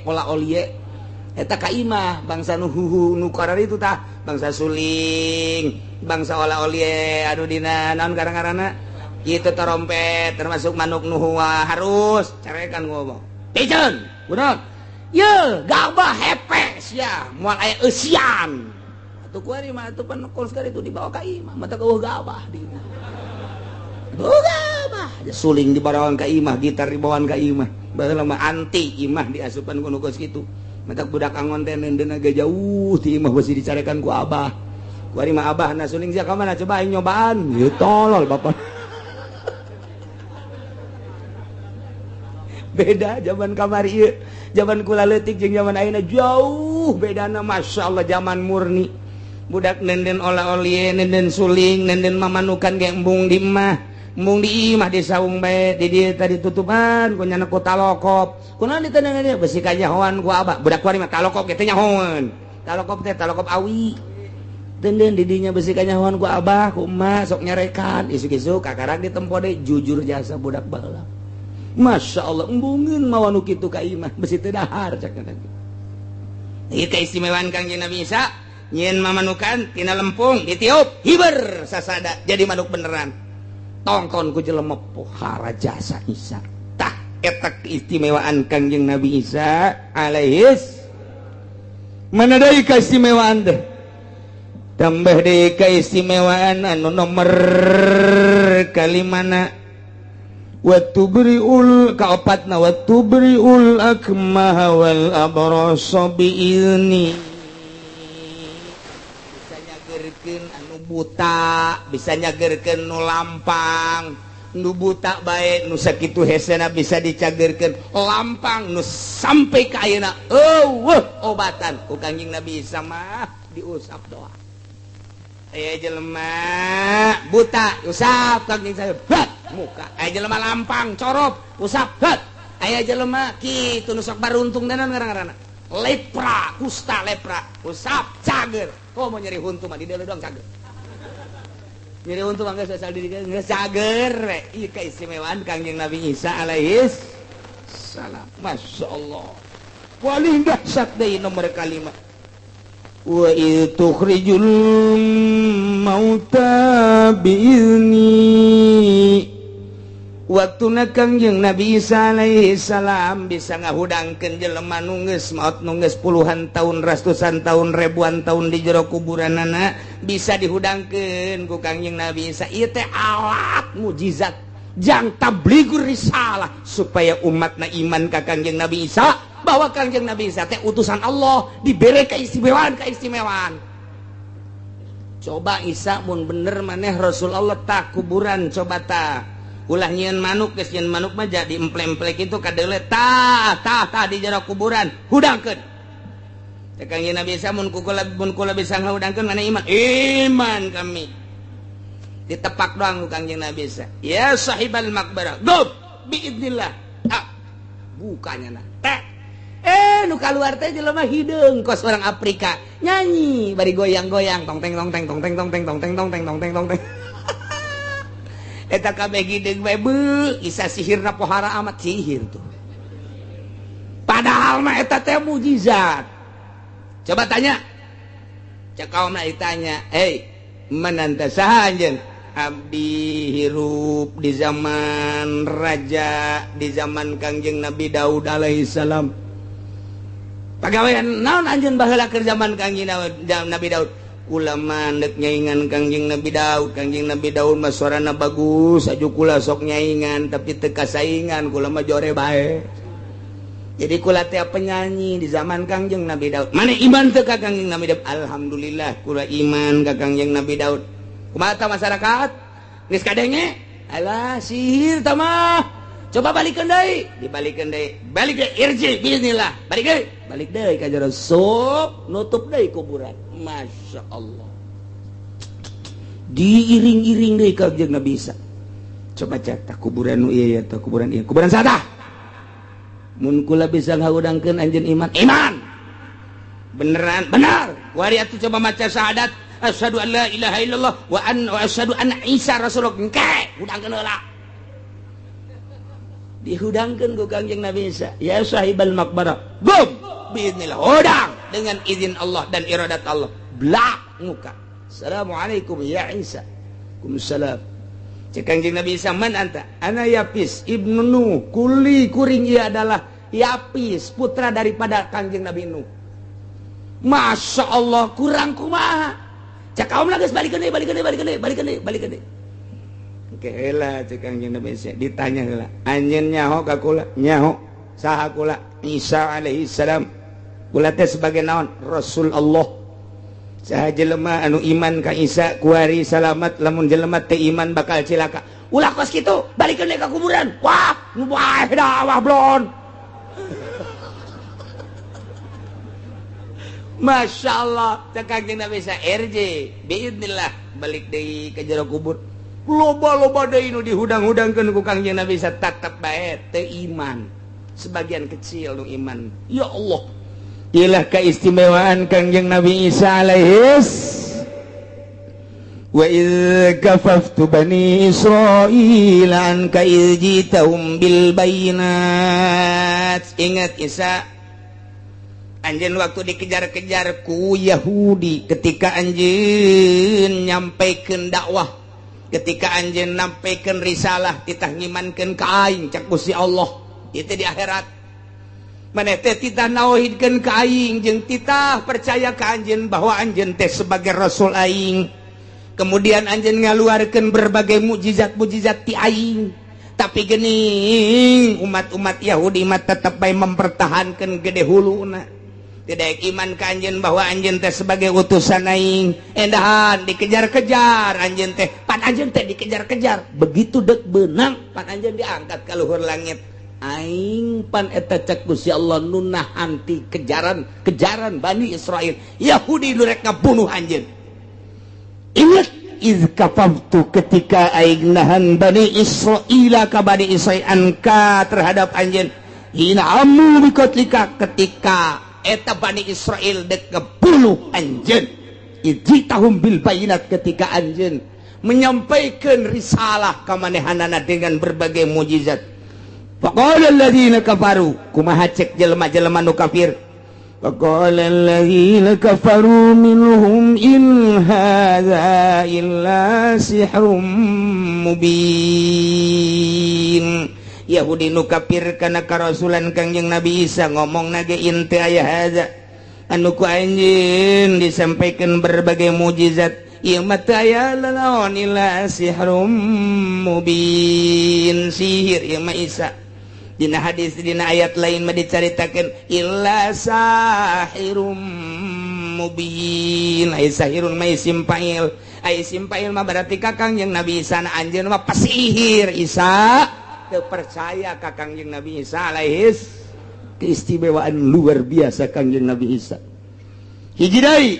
eta ka imah bangsa nu huhu nu kararitu tah bangsa suling bangsa ola olie aduh dina naon garang-garana kitu trompet termasuk manuk nu harus carekan ngomong piceun kunaon ye gabah hepes ya moal aya eusian atuh kuari mah atuh pan kos itu dibawa ka imah mata eueuh gabah di imah gabah suling dibawaan ka imah gitar dibawaan ka imah baheula mah anti imah diasupan ku nu kos kitu mata budak angon teh neundeun ge jauh ti imah beusi dicarekan ku abah kuari mah abahna suling sia ka mana coba aing nyobaan ieu tolol bapak. Beda zaman kamari ieu zaman kula leutik jeung zaman ayeuna jauh bedana masyaallah zaman murni budak nenden ola-olie nenden suling nenden mamanukan ge embung di imah embung di imah di saung bae di dieu tadi tutupan ku nyana ku talokop kunaon ditendengan ieu besi kanyahoan ku abah budak kuari mah talokop ge teh nyahoan talokop teh talokop awi denden di dinya besi kanyahoan ku abah ku emak sok nyarekan isuk-isuk kakarak ditempo deui jujur jasa budak baheula Masya Allah embungeun mawa nu kitu ka imah besi teu dahar cak teh. Ieu keistimewaan Kangjeng Nabi Isa nyieun mamanukan tina lempung ditiup hiber sasada jadi manuk beneran. Tongton ku jelema pohara jasa Isa. Tah eta keistimewaan Kangjeng Nabi Isa alaihis. Mana deui keistimewaan teh? Tambah deui keistimewaan anu nomor kalimana Watubriul kaopatna watubriul akmaha wal abrasa biizni bisa nyagerkeun anu buta bisa nyagerkeun nu lampang nu buta bae nu sakitu hesena bisa dicagerkeun lampang nu sampai ka ayeuna eueuh obatan ku Kangjeng Nabi Isa mah diusap doa aya jelema buta usap Kangjeng saya muka aya jelema lampang corop usap het aya jelema kitu nu sok baruntung denan ngaran-ngaranna lepra kusta lepra usap cager komo nyeri huntu mah di dieu doang cager nyeri huntu mah geus asal di dieu geus cager we ieu keistimewaan Kangjeng Nabi Isa alaihis salam. Masya Allah paling dahsyat deui nomor kalima. Wa idh tukhrijul mauta biizni. Waktuna Kangjeng Nabi Isa alaihi salam bisa ngahudangkeun jelema nu geus maot, nu geus puluhan tahun, ratusan tahun, ribuan tahun di jero kuburanana, bisa dihudangkeun ku Kangjeng Nabi Isa. Ieu teh alat mujizat jang tabligur risalah supaya umatna iman ka Kangjeng Nabi Isa, bahwa Kangjeng Nabi Isa teh utusan Allah, diberi keistimewaan keistimewaan. Coba Isa, mun bener maneh Rasul Allah, tak kuburan coba tak ulah nyieun manuk. Geus nyieun manuk mah jadi emple-emple itu kadeule. Tah, tah, tah, di jero kuburan hudangkeun. Cek Kangjeng Nabi Isa, mun kula, mun kula bisa ngahudangkeun, mana iman? Iman kami. Ditepak doang ku Kangjeng Nabi Isa. Ya sahibal maqbarah, qum biidnillah. Ah, bukanya nah teh nu keluar teh jelema hideung kos orang Afrika, nyanyi bari goyang-goyang, tong teng tong teng tong teng tong teng tong teng tong teng tong teng tong teng. Eta kabeh hideung bae. Beuh, Isa sihirna pohara amat, sihir tuh. Padahal mah eta teh mujizat. Coba tanya, cek kaum ditanya, "Hei, man anta? Saha anjeun?" "Abdi hirup di zaman raja, di zaman Kangjeng Nabi Daud alaihi salam." "Pagawean naon anjeun baheula keur zaman Kangjeng Nabi Daud?" "Kula mah dek nyaingan Kangjeng Nabi Daud. Kangjeng Nabi Daud mah suarana bagus aju, kula sok nyaingan tapi teu kasaingan. Kula mah jore bae, jadi kula teh penyanyi di zaman Kangjeng Nabi Daud." "Mana iman teu ka Kangjeng Nabi Daud?" "Alhamdulillah, kula iman ka Kangjeng Nabi Daud." Kumaha masyarakat geus kadenge? "Alah, sihir tah mah. Coba balikeun deui." Dibalikeun deui, balik deui. "Irji bismillah." Balik deui, balik deui ka jero, sok nutup deui kuburan. Masya Allah, diiring-iring deui ka Kangjeng Nabi Isa. Coba cetak kuburan nu ieu ya, kuburan ieu, kuburan saha? "Mun kula bisa ngahudangkeun, anjeun iman?" "Iman." "Beneran?" "Benar." "Wari atuh, coba maca syahadat, asyhadu an la ilaha illallah wa an wa asyhadu anna Isa rasulullah." Engke hudangkeun heula. Dihudangkeun ku Kangjeng Nabi Isa. "Ya sahibal maqbarah, qum biiznillah." Hudang dengan izin Allah dan iradat Allah. Blak muka. "Assalamualaikum ya Isa." "Waalaikumsalam." Cek Kangjeng Nabi Isa, "Man anta?" "Ana Yapis ibnu Nuh." Kuli kuring ia adalah Yapis, putra daripada Kangjeng Nabi Nuh. Masya Allah, kurang kumaha? Cek kaum lagi, balikeun deui, balikeun deui, balikeun deui, balikeun deui, balikeun deui. Oke lah, cek Kangjeng Nabi Isa ditanya heula, "Anjeun nyaho ka kula?" "Nyaho." "Saha kula?" "Isa alaihi salam." "Kula teh sebagai naon?" "Rasul Allah. Saha jelema anu iman ka Isa kuari salamat, lamun jelema teu iman bakal cilaka." "Ulah kos kitu, balikeun deui ka kuburan." Wah, nu bae dah, wah blon. Masya Allah, cek Kangjeng Nabi Isa, "Irji biidnillah." Balik deui ke jero kubur. Loba-loba deui nu dihudang-hudangkeun ku Kangjeng Nabi Isa, tetep bae teu iman. Sebagian kecil nu iman. Ya Allah, ilah keistimewaan Kangjeng Nabi Isa alaihis. Wa idh kafaftu bani Israil anka idh jitahum bil bayinat. Ingat Isa, anjeun waktu dikejar-kejar ku Yahudi ketika anjeun nyampaikan dakwah, ketika anjeun nyampaikan risalah, titah ngimankeun ka aing. Cek Gusti Allah itu di akhirat, maneh teh titah nauhidkeun ka aing jeung titah percaya ka anjeun bahwa anjeun teh sebagai rasul aing. Kemudian anjeun ngaluarkeun berbagai mukjizat-mukjizat ti aing, tapi gening umat-umat Yahudi mah tetep bae mempertahankan gede huluna, tidak iman ka anjeun bahwa anjeun teh sebagai utusan aing. Endahan dikejar-kejar anjeun teh, pan anjeun teh dikejar-kejar, begitu dek benang pan anjeun diangkat ke luhur langit. Aing pan eta, cek Gusti Allah, nu nahan ti kejaran kejaran Bani Israel, Yahudi nu rek ngabunuh anjeun. Ingat, iz kafaftu, ketika aing nahan Bani Israila ka Bani Israil, anka terhadap anjeun, hina hammu biqatlika, ketika eta Bani Israel dek ngebunuh anjeun, ijitahum bil bayinat, ketika anjeun menyampaikan risalah ka manehanana dengan berbagai mujizat. Faqala alladziina kafaru, kumaha cek jelema-jelema nu kafir? وقال الذين كفروا منهم إن هذا إلا سحر مبين. Yahudi nu kafir kana karasulan Kangjeng Nabi Isa ngomong nage inti aya hadza anu ku anjeun disampaikan berbagai mujizat, ieu mah teu aya lalaon illa sihrum mubin, sihir ieu mah Isa. Dina hadis, dina ayat lain mah dicaritakeun illa sahirum mubin. Ai sahirun mah isim fa'il, ai isim fa'il mah berarti ka Kangjeng Nabi Isa na anjeun mah pesihir. Isa teu percaya ka Kangjeng Nabi Isa alaihis. Keistimewaan luar biasa Kangjeng Nabi Isa. Hiji deui,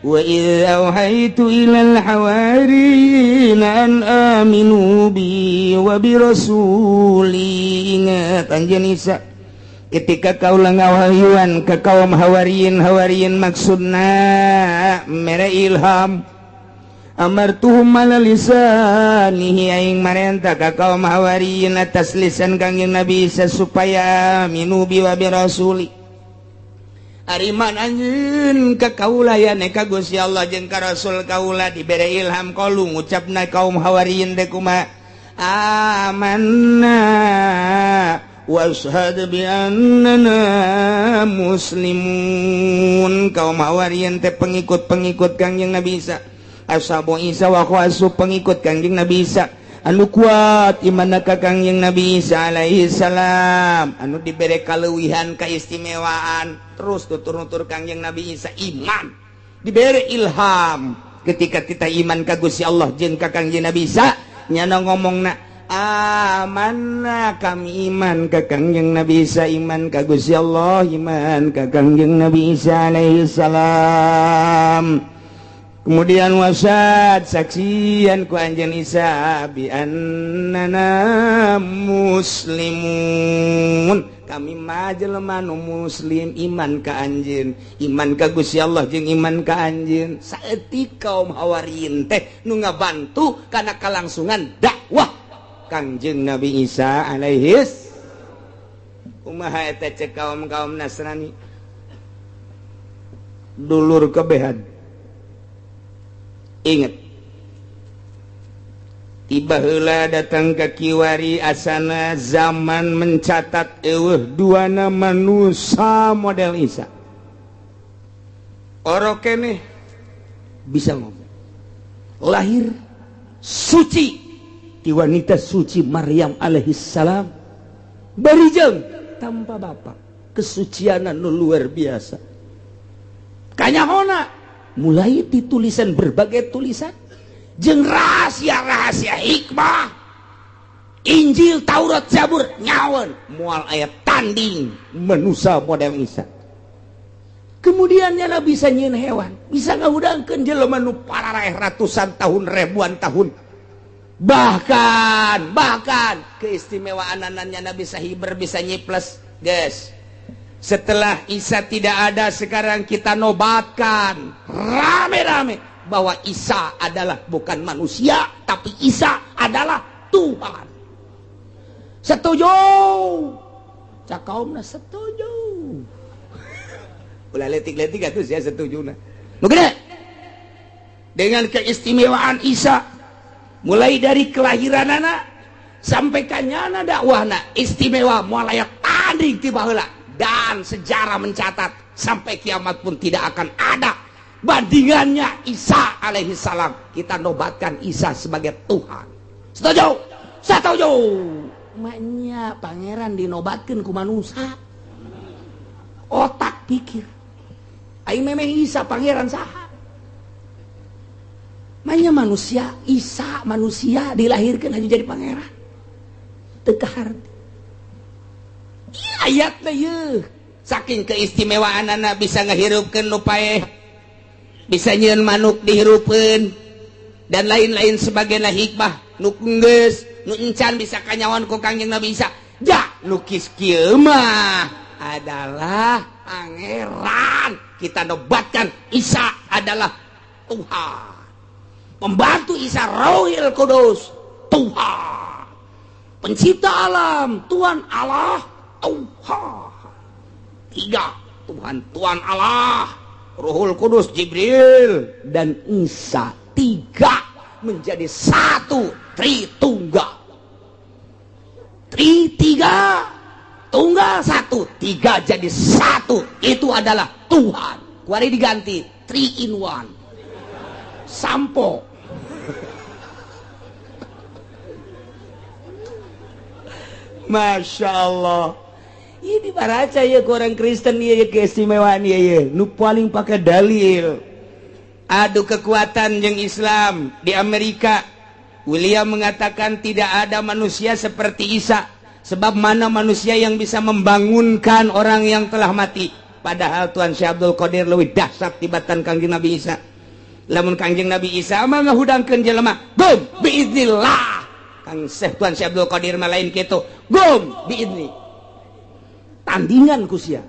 wa idz auhaitu ilal hawariyin an aminu bi wa bi rasuli. Ingat anjeun Isa ketika kaula ngawahyuan ke kaum hawariyin. Hawariyin maksudna mere ilham. Amartuhum ala lisanihi, aing marenta ka kaum hawariyin atas lisan Kangjeng Nabi Isa supaya aminu bi wa bi rasuli. Ariman anjeun ka kaula ya ka Gusti Allah jeung ka Rasul kaula dibere ilham. Qalu, ngucapna kaum hawariyin teh kumaha? Amanna washhad bi annana muslimun. Kaum hawariyin teh pengikut-pengikut Kangjeng Nabi Isa, ashabu Isa wa khawasu, pengikut Kangjeng Nabi Isa anu kuat iman ka Kangjeng Nabi Isa alaihi salam, anu dibere kaleuwihan, keistimewaan, terus tutur-nutur Kangjeng Nabi Isa iman dibere ilham. Ketika kita iman ka Gusti Allah jeung ka Kangjeng Nabi Isa, nyana ngomongna amanna, kami iman ka Kangjeng Nabi Isa, iman ka Gusti Allah, iman ka Kangjeng Nabi Isa alaihi salam. Kemudian washhad, saksian ku anjeun Isa, bi annana muslimun, kami mah jelema nu muslim, iman ka anjeun, iman ka Gusti Allah jeung iman ka anjeun. Saeutik kaum hawariyin teh nu ngabantu kana kalangsungan dakwah Kangjeng Nabi Isa alaihis. Kumaha eta cek kaum-kaum Nasrani, dulur kebehan? Ingat, tiba heula datang ke kiwari asana zaman mencatat eueuh duana manusia model Isa. Orok keneh bisa ngomong, lahir suci di wanita suci Maryam alaihi salam, barijeng tanpa bapak, kesucian nu luar biasa. Kanyahona mulai ditulisan berbagai tulisan jeung rahasia-rahasia hikmah Injil, Taurat, Zabur, nyawan moal aya tanding manusia model Isa. Kemudian nyana bisa nyieun hewan, bisa ngahudangkeun jelema nu pararaeh ratusan tahun, ribuan tahun. Bahkan bahkan keistimewaan nyana bisa hiber, bisa nyiples, guys. Setelah Isa tidak ada, sekarang kita nobatkan rame-rame bahwa Isa adalah bukan manusia, tapi Isa adalah Tuhan. Setuju? Cak kaumna setuju. Ulah letik-letik atuh saya setuju. Nah, nu gede dengan keistimewaan Isa, mulai dari kelahiran anak sampai kanyana dakwahna istimewa, moal aya tanding tiba heula, dan sejarah mencatat sampai kiamat pun tidak akan ada bandingannya Isa alaihi salam. Kita nobatkan Isa sebagai Tuhan. Setuju? Setuju. Maknya pangeran dinobatkan ku manusia, otak pikir aing memang Isa pangeran saha? Maknya manusia, Isa manusia dilahirkan hanya jadi pangeran, teu kaharti ayat ye. Saking keistimewaan anak bisa ngehirupkeun nu paeh, bisa nyieun manuk dihirupkeun, dan lain-lain sebagainya, hikmah nu geus nu encan bisa kanyawan ku Kangjeng Nabi Isa. Ja lukis kieu mah adalah pangeran. Kita nobatkan Isa adalah Tuhan. Pembantu Isa Rohil Kudus, Tuhan. Pencipta alam, Tuhan Allah, Tuhan. Tiga. Tuhan, Tuhan Allah, Ruhul Kudus, Jibril dan Isa, tiga menjadi satu, Tritunggal. Tri tiga, tunggal satu, tiga jadi satu, itu adalah Tuhan. Kuari diganti 3 in 1. Sampo. Masya Allah. Ini baraca ya ke orang Kristen ya, keistimewaan ya, ya. Nu paling pakai dalil. Adu kekuatan yang Islam di Amerika. William mengatakan tidak ada manusia seperti Isa. Sebab mana manusia yang bisa membangunkan orang yang telah mati. Padahal Tuhan Syekh Abdul Qadir leuwih dahsyat tibatan Kangjeng Nabi Isa. Lamun Kangjeng Nabi Isa mah ngahudangkeun jelema, gum biiznillah. Kang Syekh Tuhan Syekh Abdul Qadir mah lain kitu, gum biizni. Tandingan ku sia.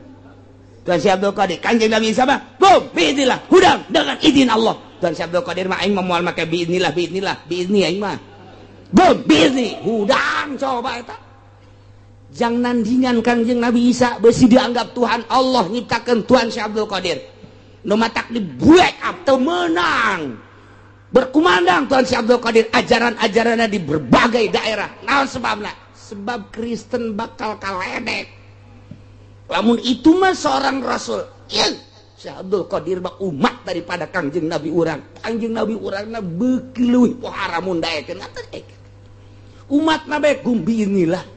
Tuhan Syekh Abdul Qadir, Kangjeng Nabi Isa mah gum biiznillah, hudang dengan izin Allah. Tuhan Syekh Abdul Qadir mah aing mah moal make biiznillah, biiznillah, biizni aing mah. Gum biizni, hudang coba eta. Jang nandingan Kangjeng Nabi Isa besi dianggap Tuhan Allah nyiptakeun Tuhan Syekh Abdul Qadir. Nu matak di break up teu meunang. Berkumandang Tuhan Syekh Abdul Qadir ajaran-ajarannya di berbagai daerah. Naon sebabna? Sebab Kristen bakal kaledek. Lamun itu mah seorang rasul. Ieu Syekh Abdul Qadir mah umat daripada Kangjeng Nabi urang. Kangjeng Nabi urangna beuki leuwih pohara mun daekeun atuh. Umat nabe gum biiznillah.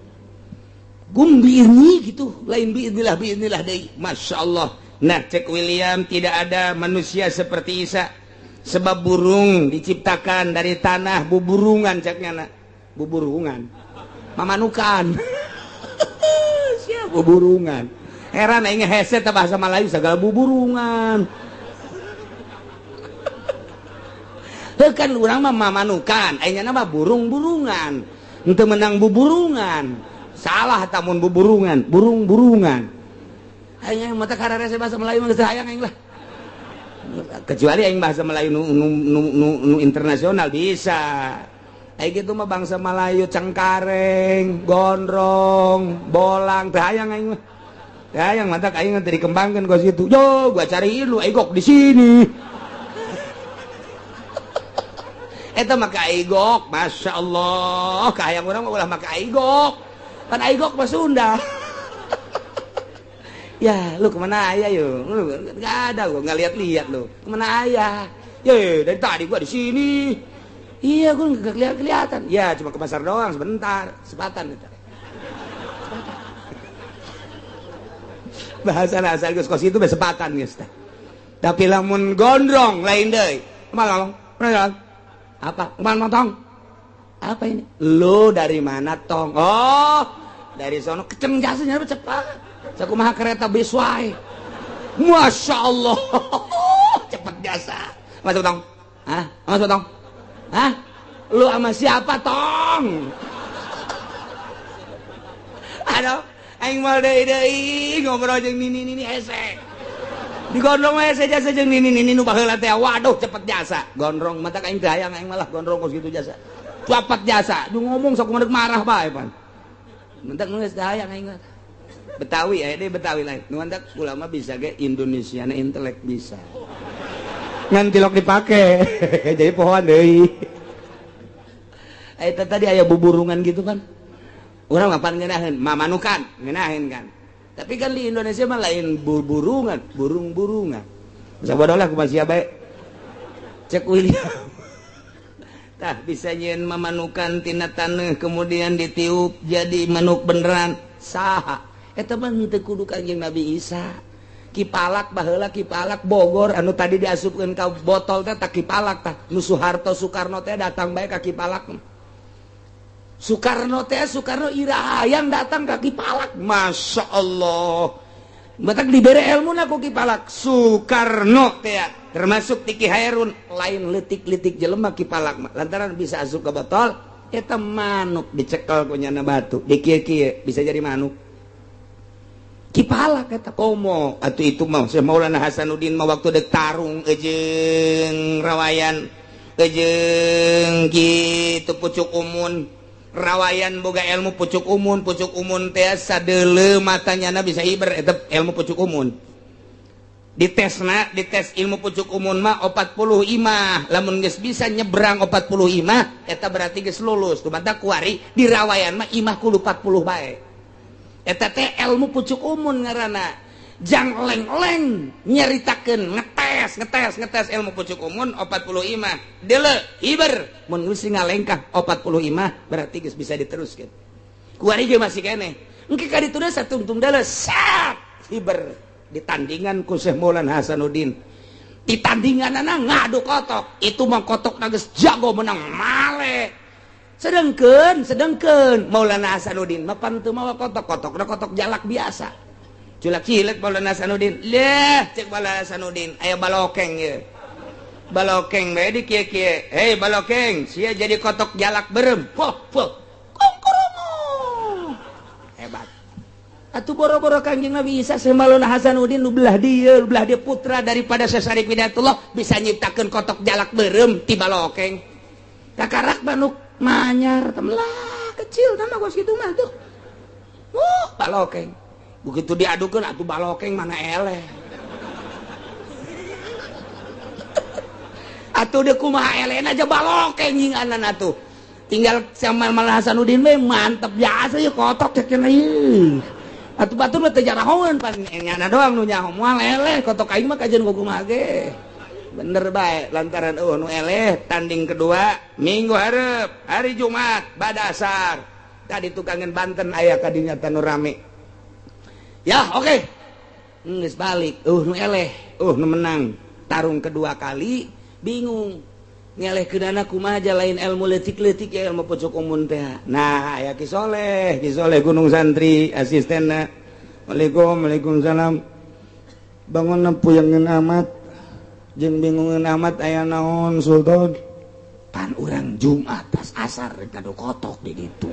Gum biizni gitu, lain biiznillah biiznillah deui. Masya Allah. Nah, cek William tidak ada manusia seperti Isa. Sebab burung diciptakan dari tanah, buburungan ceknya nak. Buburungan. Mamanukan. Siap buburungan. Heran aing hese teh bahasa Melayu segala buburungan. Heuh kan urang mah mamanukan, aing mah burung-burungan. Henteu menang buburungan. Salah tamun buburungan, burung-burungan. Aing mata kararese bahasa Melayu mah geus hayang aing lah. Kecuali aing bahasa Melayu nu, nu, nu, nu, nu internasional bisa. Aing gitu mah bangsa Melayu cengkareng, gondrong, bolang, teu hayang aing mah. Teu hayang mata aing teh dikembangkeun ka situ. Yo, gua cariin lu aigok di sini. Eta mah ka aigok, Masya Allah. Kahayang urang mah ulah mah ka aigok. Kan aigok mah Sunda. Ya, lu kemana ayah yo? Lu nggak ada gua nggak lihat-lihat lu. Kemana ayah? Ye, dari tadi gua di sini. Iya, gua nggak kelihatan-kelihatan. Ya, cuma ke pasar doang sebentar, sepatan itu. Sepatan. Bahasa asal geus kos itu sepatan geus teh. Tapi lamun gondrong lain deui. Kemana ngomong? Apa? Kemana tong? Apa ini? Lu dari mana tong? Oh, dari sono keceng jasanya cepat. Sakumaha kereta bis wae. Masya Allah, cepet jasa. Masuk tong? Hah? Masuk tong? Hah? Lu sama siapa tong? Aduh, aing mal deui deui ngobrol jeung nini nini hese. Digondrong mah hese jasa jeung nini nini nu baheula teh. Waduh, cepet jasa. Gondrong mata aing teh hayang aing malah gondrong kos kitu jasa. Cepet jasa. Du ngomong sakumaha marah bae pan. Mentak geus teh hayang aing mah. Betawi ya, deh Betawi lain. Nu mantak ulama bisa ge Indonesia na intelek bisa. Ngan tilok dipake. Jadi pohoan deui. Eta tadi aya buburungan gitu kan. Urang mah pan ngeunaheun, mamanukan, ngeunaheun kan. Tapi kan di Indonesia mah lain buburungan, burung-burungan. Sabodoh lah kumaha sia bae. Cek William. Tah bisa nyeun mamanukan tina taneuh kemudian ditiup jadi manuk beneran. Saha? Eta mah henteu kudu Kangjeng Nabi Isa. Kipalak baheula Kipalak Bogor anu tadi diasupkeun ka botol teh tah Kipalak tah. Nu Soeharto Soekarno teh datang bae ka Kipalak. Soekarno teh Soekarno ira hayang datang ka Kipalak. Masya Allah. Batak dibere ilmu na ku Kipalak. Soekarno teh termasuk Tiki Hairun lain leutik-leutik jelema Kipalak mah. Lantaran bisa asup ke botol eta manuk dicekel ku nyana batu. Dikieu-kieu bisa jadi manuk. Kipalak eta komo atuh itu mah Syekh Maulana Hasanuddin mah waktu dek tarung jeung rawayan jeung kitu pucuk umun rawayan boga ilmu pucuk umun teh sadeuleu matanya na bisa hiber eta ilmu pucuk umun. Ditesna, dites ilmu pucuk umun mah 40 imah. Lamun geus bisa nyebrang 40 imah, eta berarti geus lulus. Tumata kuari di rawayan mah imah kudu 40 bae. Eta teh ilmu pucuk umun ngaranna. Jang leng-leng nyaritakeun ngetes ngetes ngetes ilmu pucuk umun 40 imah. Deuleu hiber mun geus ngalengkah 40 imah berarti geus bisa diteruskeun. Kuari ge masih keneh. Engke ka ditu satungtung deuleu sat hiber ditandingan ku Syekh Maulana Hasanuddin. Ditandingan ngadu kotok, itu mah kotok geus jago menang male. Sedengkeun sedengkeun Maulana Hasanuddin mah pan teu mawa kotok, kotokna kotok jalak biasa. Culak cilet Maulana Hasanuddin. Leh cek Maulana Hasanuddin aya balokeng ye. Balokeng bae di kieu-kieu. Hei balokeng, sia jadi kotok jalak berem. Poh poh. Kongkoromo. Hebat. Atuh boro-boro Kangjeng Nabi Isa Syekh Maulana Hasanuddin nu belah dieu, belah dia putra daripada Syekh Syarif Hidayatullah bisa nyiptakeun kotok jalak berem ti balokeng. Kakarak manuk manyar temelah kecil nama gos kitu mah tuh. Balokeng. Begitu diadukeun atuh balokeng mana eleh. Atuh deuk kumaha elehna aja balokeng nyinganan atuh. Tinggal sama Maulana Hasanuddin we mantep biasa ye kotok cek cenah ieu. Atuh batur mah teu jarahoeun pan nyana doang nu nyaho moal eleh kotok aing mah kajeun kumaha ge. Bener bae lantaran eueuh nu eleh tanding kedua minggu hareup hari Jumat bada asar. Tadi tukangan Banten aya ka dinya tanu rame. Ya oke. Okay. Geus balik eueuh nu eleh, eueuh nu menang. Tarung kedua kali bingung. Ngeleh keunana kumaha aja lain ilmu leutik-leutik ya ilmu pucuk umun teh. Nah, aya Ki Soleh, Ki Soleh Gunung Santri asistenna. Waalaikum, waalaikumsalam. Bangun puyangeun amat. Jeung bingungeun amat aya naon Sultan? Pan urang Jumat tas asar rek ngadu kotok di ditu.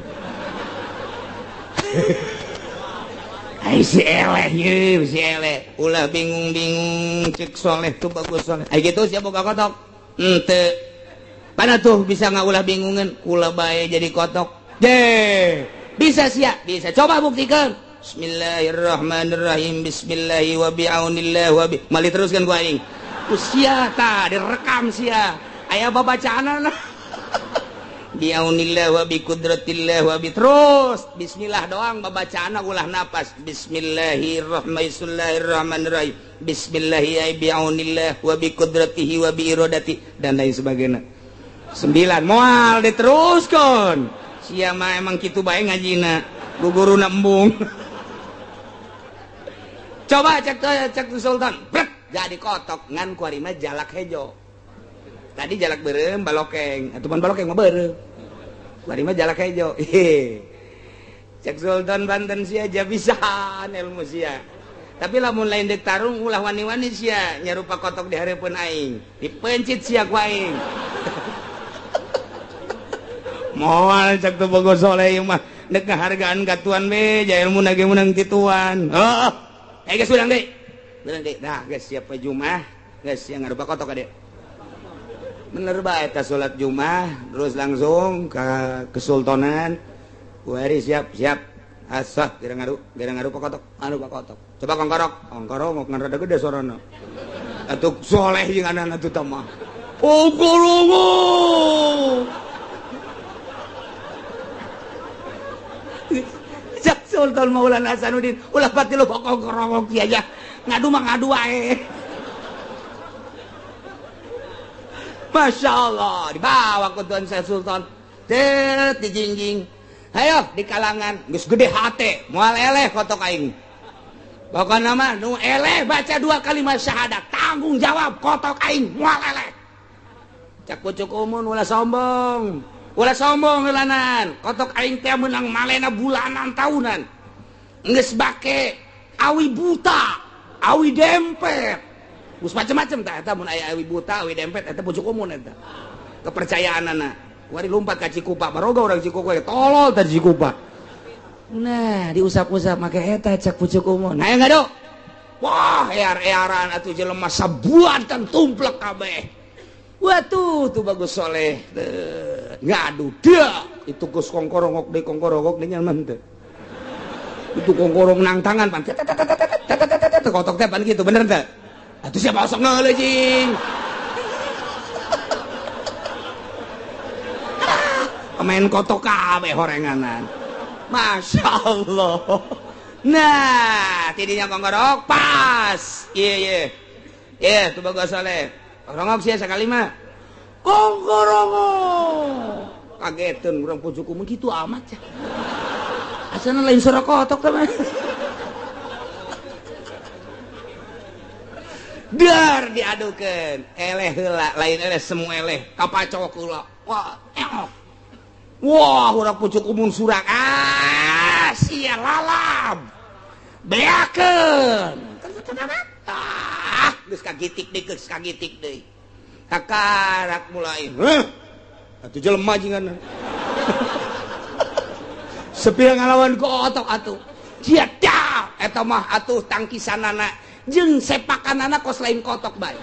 Ai si eleh ye, si eleh. Ulah bingung-bingung cek Soleh tuh bagus Soleh. Ai kitu sia boga kotok. Henteu. Mana tuh bisa nggak ulah bingungan kula bae jadi kotok. Je, bisa sia, bisa. Coba buktikan. Bismillahirrahmanirrahim. Bismillahi wa bi'aunillah wa bi. Mali teruskan ku aing. Ku sia tah direkam sia. Aya babacaanana. Bi'aunillah wa bi qudratillah wa bi terus. Bismillah doang babacaanna ulah napas. Bismillahirrahmanirrahim. Bismillahi bi'aunillah wa bi qudratihi wa bi iradati dan lain sebagainya. 9 moal diteruskan. Sia mah emang kitu bae ngajina. Guguruna embung. Coba cek cek Sultan. Brek, jadi kotok ngan kuari mah jalak hejo. Tadi jalak beureum balokeng, atuh pan balokeng mah beureum. Kuari mah jalak hejo. Cek Sultan Banten sia aja bisaan ilmu sia. Tapi lamun lain dek tarung ulah wani-wani sia nyarupa kotok di hareupeun aing. Dipencit sia ku aing. Moal cek tuh bogo soleh ieu mah dek ngahargaan ka tuan we ja ilmu ge meunang ti tuan. Oh, geus urang deui. Urang deui. Nah, geus siap we Jumat, geus sia ngarupa kotok ka. Bener bae eta salat Jumat terus langsung ka kesultanan. Kuari siap, siap. Asah kira ngaru kotok, anu kotok. Coba kongkorok, kongkorok ngan rada gede sorana. Atuh soleh jeung anak atuh tah mah. Kongkorok. Cak Sultan Maulana Hasanuddin ulah pati lu kongkorok kieu ya. Ngadu mah ngadu wae. Masya Allah, dibawa ke Tuan Syekh Sultan. Tet dijingjing. Hayo di kalangan geus gede hate, moal eleh kotok aing. Pokona mah nu eleh baca 2 kalimat syahadat, tanggung jawab kotok aing moal eleh. Cak pucuk umun ulah sombong. Ulah sombong heulanan. Kotok aing teh meunang malena bulanan tahunan. Geus bake awi buta, awi dempet. Geus macem-macem tah eta mun aya awi buta, awi dempet eta pucuk umun eta. Kepercayaanana. Wari lompat ka Cikupa, baroga urang Cikupa tolol tadi Cikupa. Nah, diusap-usap make eta cak pucuk umun. Nah, ngado. Wah, ear-earan atuh jelema sabuatan tumplek kabeh. Watuh, tuh bagus soleh. Ngadu dia. Itu geus kongkorongok deui kongkorongok deui nyaman teu. Itu kongkorong nang tangan pan. Kotok teh pan kitu bener teu? Atuh siapa osok ngeuleuh jing. Pemain kotok kabeh horenganan. Masya Allah. Nah, tidinya konggorok pas. Iya iya. Iya, tuh bagus soleh. Rongok sih sekali mah. Konggorongok. Kagetan urang pucuk umum gitu amat ya. Asana lain suara kotok teman. Dar diadukeun. Eleh heula, lain eleh semu eleh. Kapacok heula. Wah, eok. Wah, urang pucuk umun surak. Ah, sia lalab. Beakeun. Ah, geus kagitik deui, geus kagitik deui. Kakarak mulai. Heuh. Atuh jelema jingan. Sepi ngalawan ku otok atuh. Sia dah, eta mah atuh tangkisanana jeung sepakanana kos lain kotok bae.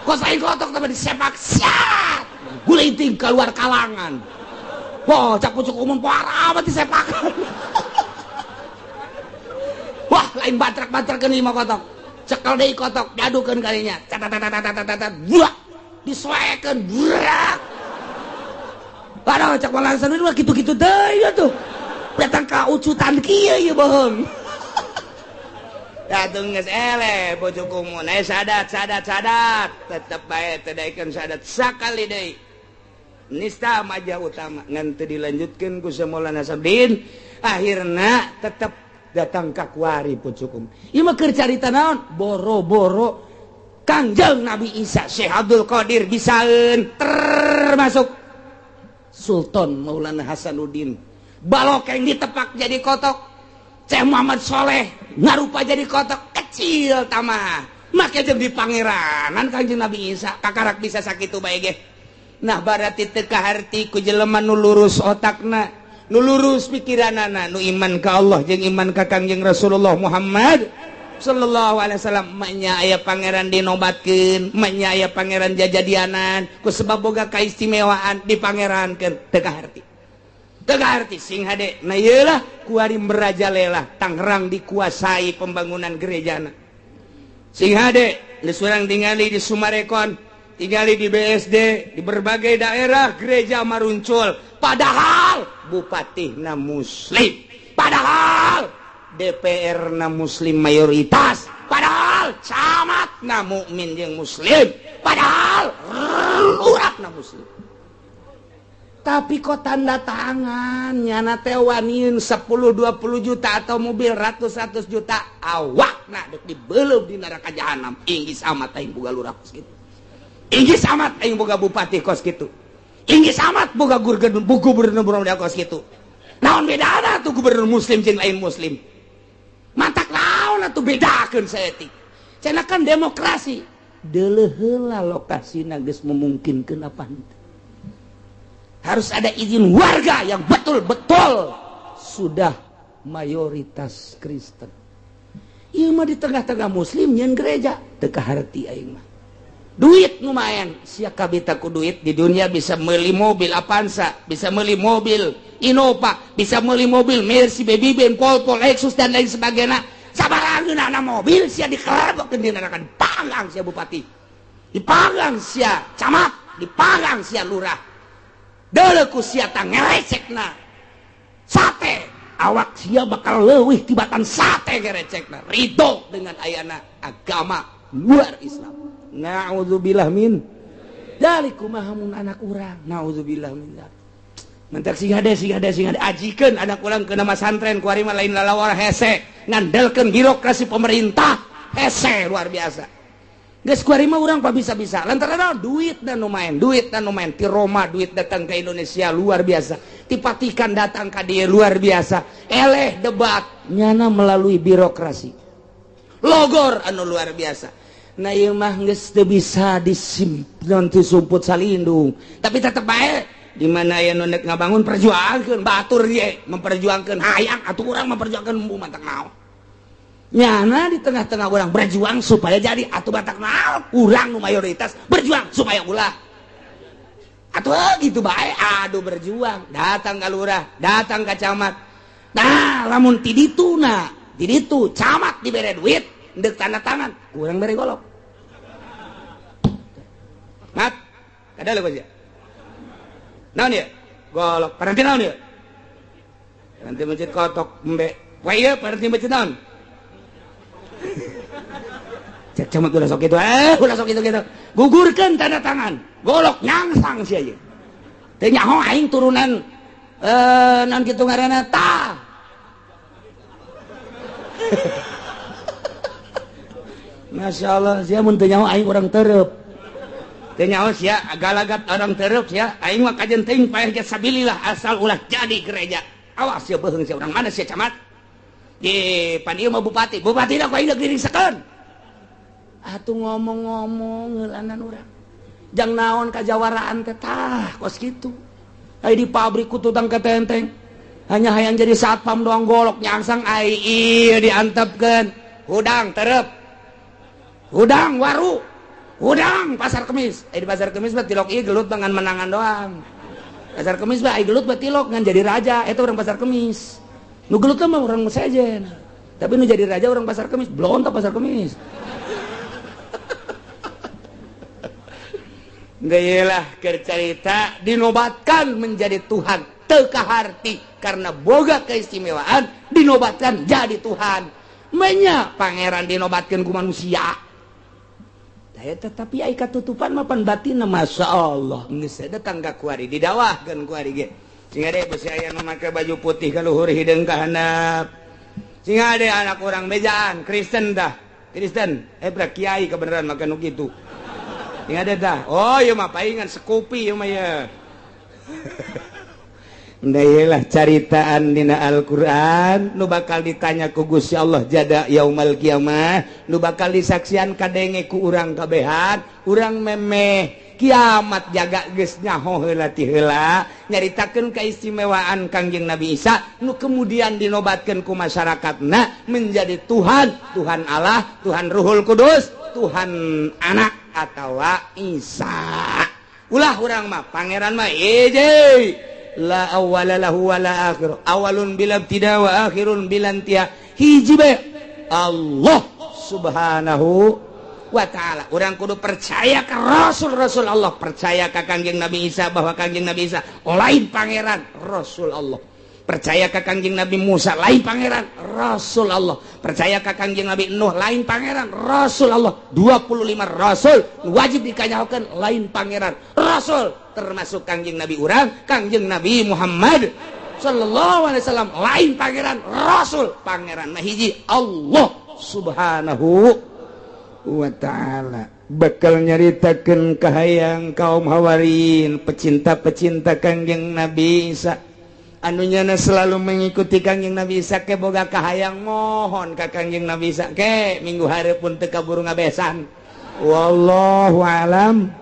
Kos lain kotok tapi disepak siat. Gulinting keluar kalangan. Wah, cak pucuk umum parah amat disepakan. Wah, lain batrak-batrakeun ieu mah kotok. Cekel deui kotok, diadukeun kalinya. Cat buah. Disoekeun, burak. Padahal cak malansan mah kitu-kitu deui atuh. Datang ka ucutan kieu ieu bohong. Datang geus eleh pucuk umum. Sadat sadat sadat, tetep bae teu daekeun sadat sakali deui. Nista majah utama ngan teu dilanjutkeun ku Maulana Sabdin akhirna tetep datang ka kuari pucukum. Ieu mah keur carita naon? Boro-boro Kangjeng Nabi Isa Syekh Abdul Qadir bisaeun termasuk Sultan Maulana Hasanuddin balokeng ditepak jadi kotok, Syekh Muhammad Soleh ngarupa jadi kotok kecil tamah make jeung di pangeranan Kangjeng Nabi Isa kakarak bisa sakitu bae ge. Nah berarti teu kaharti ku jelema nu lurus otakna, nu lurus pikiranana, nu iman ka Allah jeung iman ka Kangjeng Rasulullah Muhammad sallallahu alaihi wasallam. Manya aya pangeran dinobatkeun, manya aya pangeran jajadianan ku sebab boga kaistimewaan dipangerankeun teu kaharti. Teu kaharti sing hade. Nah ieu lah kuari merajalela Tangerang dikuasai pembangunan gerejana. Sing hade geus urang tingali di Sumarekon, tinggali di BSD, di berbagai daerah gereja maruncul, padahal bupati na muslim, padahal DPR na muslim mayoritas, padahal camat na mukmin jeung muslim, padahal lurah na muslim. Tapi kok tanda tangan nyana teh waniun 10-20 juta atau mobil ratus-ratus juta awakna dek dibeleup di neraka jahanam. Inggis amat aing boga lurah kos kitu. Inggis amat aing boga bupati kos kitu. Inggis amat boga gubernur kos kitu. Naon bedana tuh gubernur muslim jeung lain muslim? Matak naon atuh bedakeun saeutik. Cenah kan demokrasi. Deuleuh heula lokasina geus memungkinkeun apa henteu. Harus ada izin warga yang betul-betul sudah mayoritas Kristen. Ieu mah di tengah-tengah muslim nyeun gereja teu kaharti aing mah. Duit lumayan, sia kabita ku duit di dunia bisa meuli mobil Avanza, bisa meuli mobil Innova, bisa meuli mobil Mercy, Baby Benz, Volvo, Lexus dan lain sebagainya. Sabarangeunana mobil sia dikerebokeun di neraka, dipanggang sia bupati, dipanggang sia camat, dipanggang sia lurah. Deuleu ku sia tah ngerecekna sate, awak sia bakal leuwih tibatan sate ngerecekna. Ridho dengan ayana agama luar Islam. Na'udzubillah min dzalik. Kumaha mun anak urang? Na'udzubillah min dzalik. Mentak sing hade sing hade sing hade ajikeun anak urang ke nama santren kuari mah lain lalawar hese ngandelkeun birokrasi pemerintah hese luar biasa. Geus kuari mah urang bisa-bisa lantaran duit dan lumayan, duit dan lumayan ti Roma duit datang ke Indonesia luar biasa, ti Vatikan datang ka dieu luar biasa. Eleh debat nyana melalui birokrasi logor anu luar biasa. Nah ieu mah geus teu bisa disimpan ti sumput salindung, tapi tetep bae di mana aya nu nek ngabangun perjuangkeun batur ye memperjuangkeun hayang atuh urang memperjuangkeun embung mantak naon. Nyana di tengah-tengah orang berjuang supaya jadi atuh batak naon urang nu mayoritas berjuang supaya ulah atuh gitu bae. Aduh berjuang datang ka lurah, datang ka camat. Nah lamun ti ditu na ti ditu camat dibere duit ndek tanda tangan kurang bere golok. Ada lho sia. Naon ieu? Golok. Paranti naon ieu? Paranti masjid kotok embe. Wah ieu paranti masjid naon? Cek camat ulah sok itu, ulah sok itu gitu. Gugurkeun tanda tangan. Golok nyangsang sia ieu. Teu nyaho aing turunan naon kitu ngaranna tah. Masya Allah, sia mun teu nyaho aing urang tereup. Teu nyaho sia galagat orang tereup sia, aing mah kajen teuing paeh ge sabilillah asal ulah jadi gereja. Awas sia beuheung sia urang mana sia camat? Ye, pan ieu mah bupati. Bupati ku aing dirisekeun. Atuh ngomong-ngomong heulanan urang. Jang naon kajawaraan teh tah kos kitu. Ai di pabrik ku tutang ketenteng. Hanya hayang jadi satpam doang golok nyangsang ai ieu diantepkeun. Hudang terep. Hudang waru. Hudang pasar kemis. Ai di pasar kemis mah tilok ieu gelut dengan menangan doang. Pasar kemis mah ai gelut mah tilok ngan jadi raja eta urang pasar kemis. Nu gelut mah urang sejen. Tapi nu jadi raja urang pasar kemis, blontok pasar kemis. Geulah keur carita dinobatkan menjadi Tuhan teu kaharti karena boga keistimewaan dinobatkan jadi Tuhan. Menya pangeran dinobatkan ku manusia. Tetapi ai katutupan mah pan batinna Masya Allah. Geus datang ka kuari didawahkeun kuari ge. Sing ade besi aya nu make baju putih ka luhur hideung ka handap. Sing ade anak urang bejaan Kristen dah. Kristen, eh kiai kebenaran make nu kitu. Sing ade dah. Oh ieu mah paingan sekupi ieu mah ya. Lah caritaan dina Al-Qur'an nu bakal ditanya ku Gusti Allah jada yaumal kiamah, nu bakal disaksian kadenge ku urang kabehan, urang memeh kiamat jaga geus nyaho heula ti heula nyaritakeun keistimewaan Kangjeng Nabi Isa nu kemudian dinobatkeun ku masyarakatna menjadi Tuhan, Tuhan Allah, Tuhan Ruhul Kudus, Tuhan Anak atawa Isa. Ulah urang mah pangeran mah eje la awwala lahu wala akhir, awalun bila ibtida wa akhirun bila intiha, hiji bae Allah subhanahu wa ta'ala. Urang kudu percaya ke Rasul-Rasul Allah, percaya ke Kangjeng Nabi Isa bahwa Kangjeng Nabi Isa lain pangeran, Rasul Allah. Percaya ke Kangjeng Nabi Musa lain pangeran, Rasul Allah. Percaya ke Kangjeng Nabi Nuh lain pangeran, Rasul Allah. 25 Rasul wajib dikanyahokeun lain pangeran, Rasul, termasuk Kangjeng Nabi urang, Kangjeng Nabi Muhammad sallallahu alaihi wasallam lain pangeran, Rasul. Pangeran mah hiji, Allah subhanahu wa ta'ala. Bakal nyaritakeun kahayang kaum Hawarin, pecinta-pecinta Kangjeng Nabi Isa anu nyana selalu mengikuti Kangjeng Nabi Isa ke boga kahayang mohon ka Kangjeng Nabi Isa ke minggu hari pun teu kaburu ngabesan. Wallahu alam.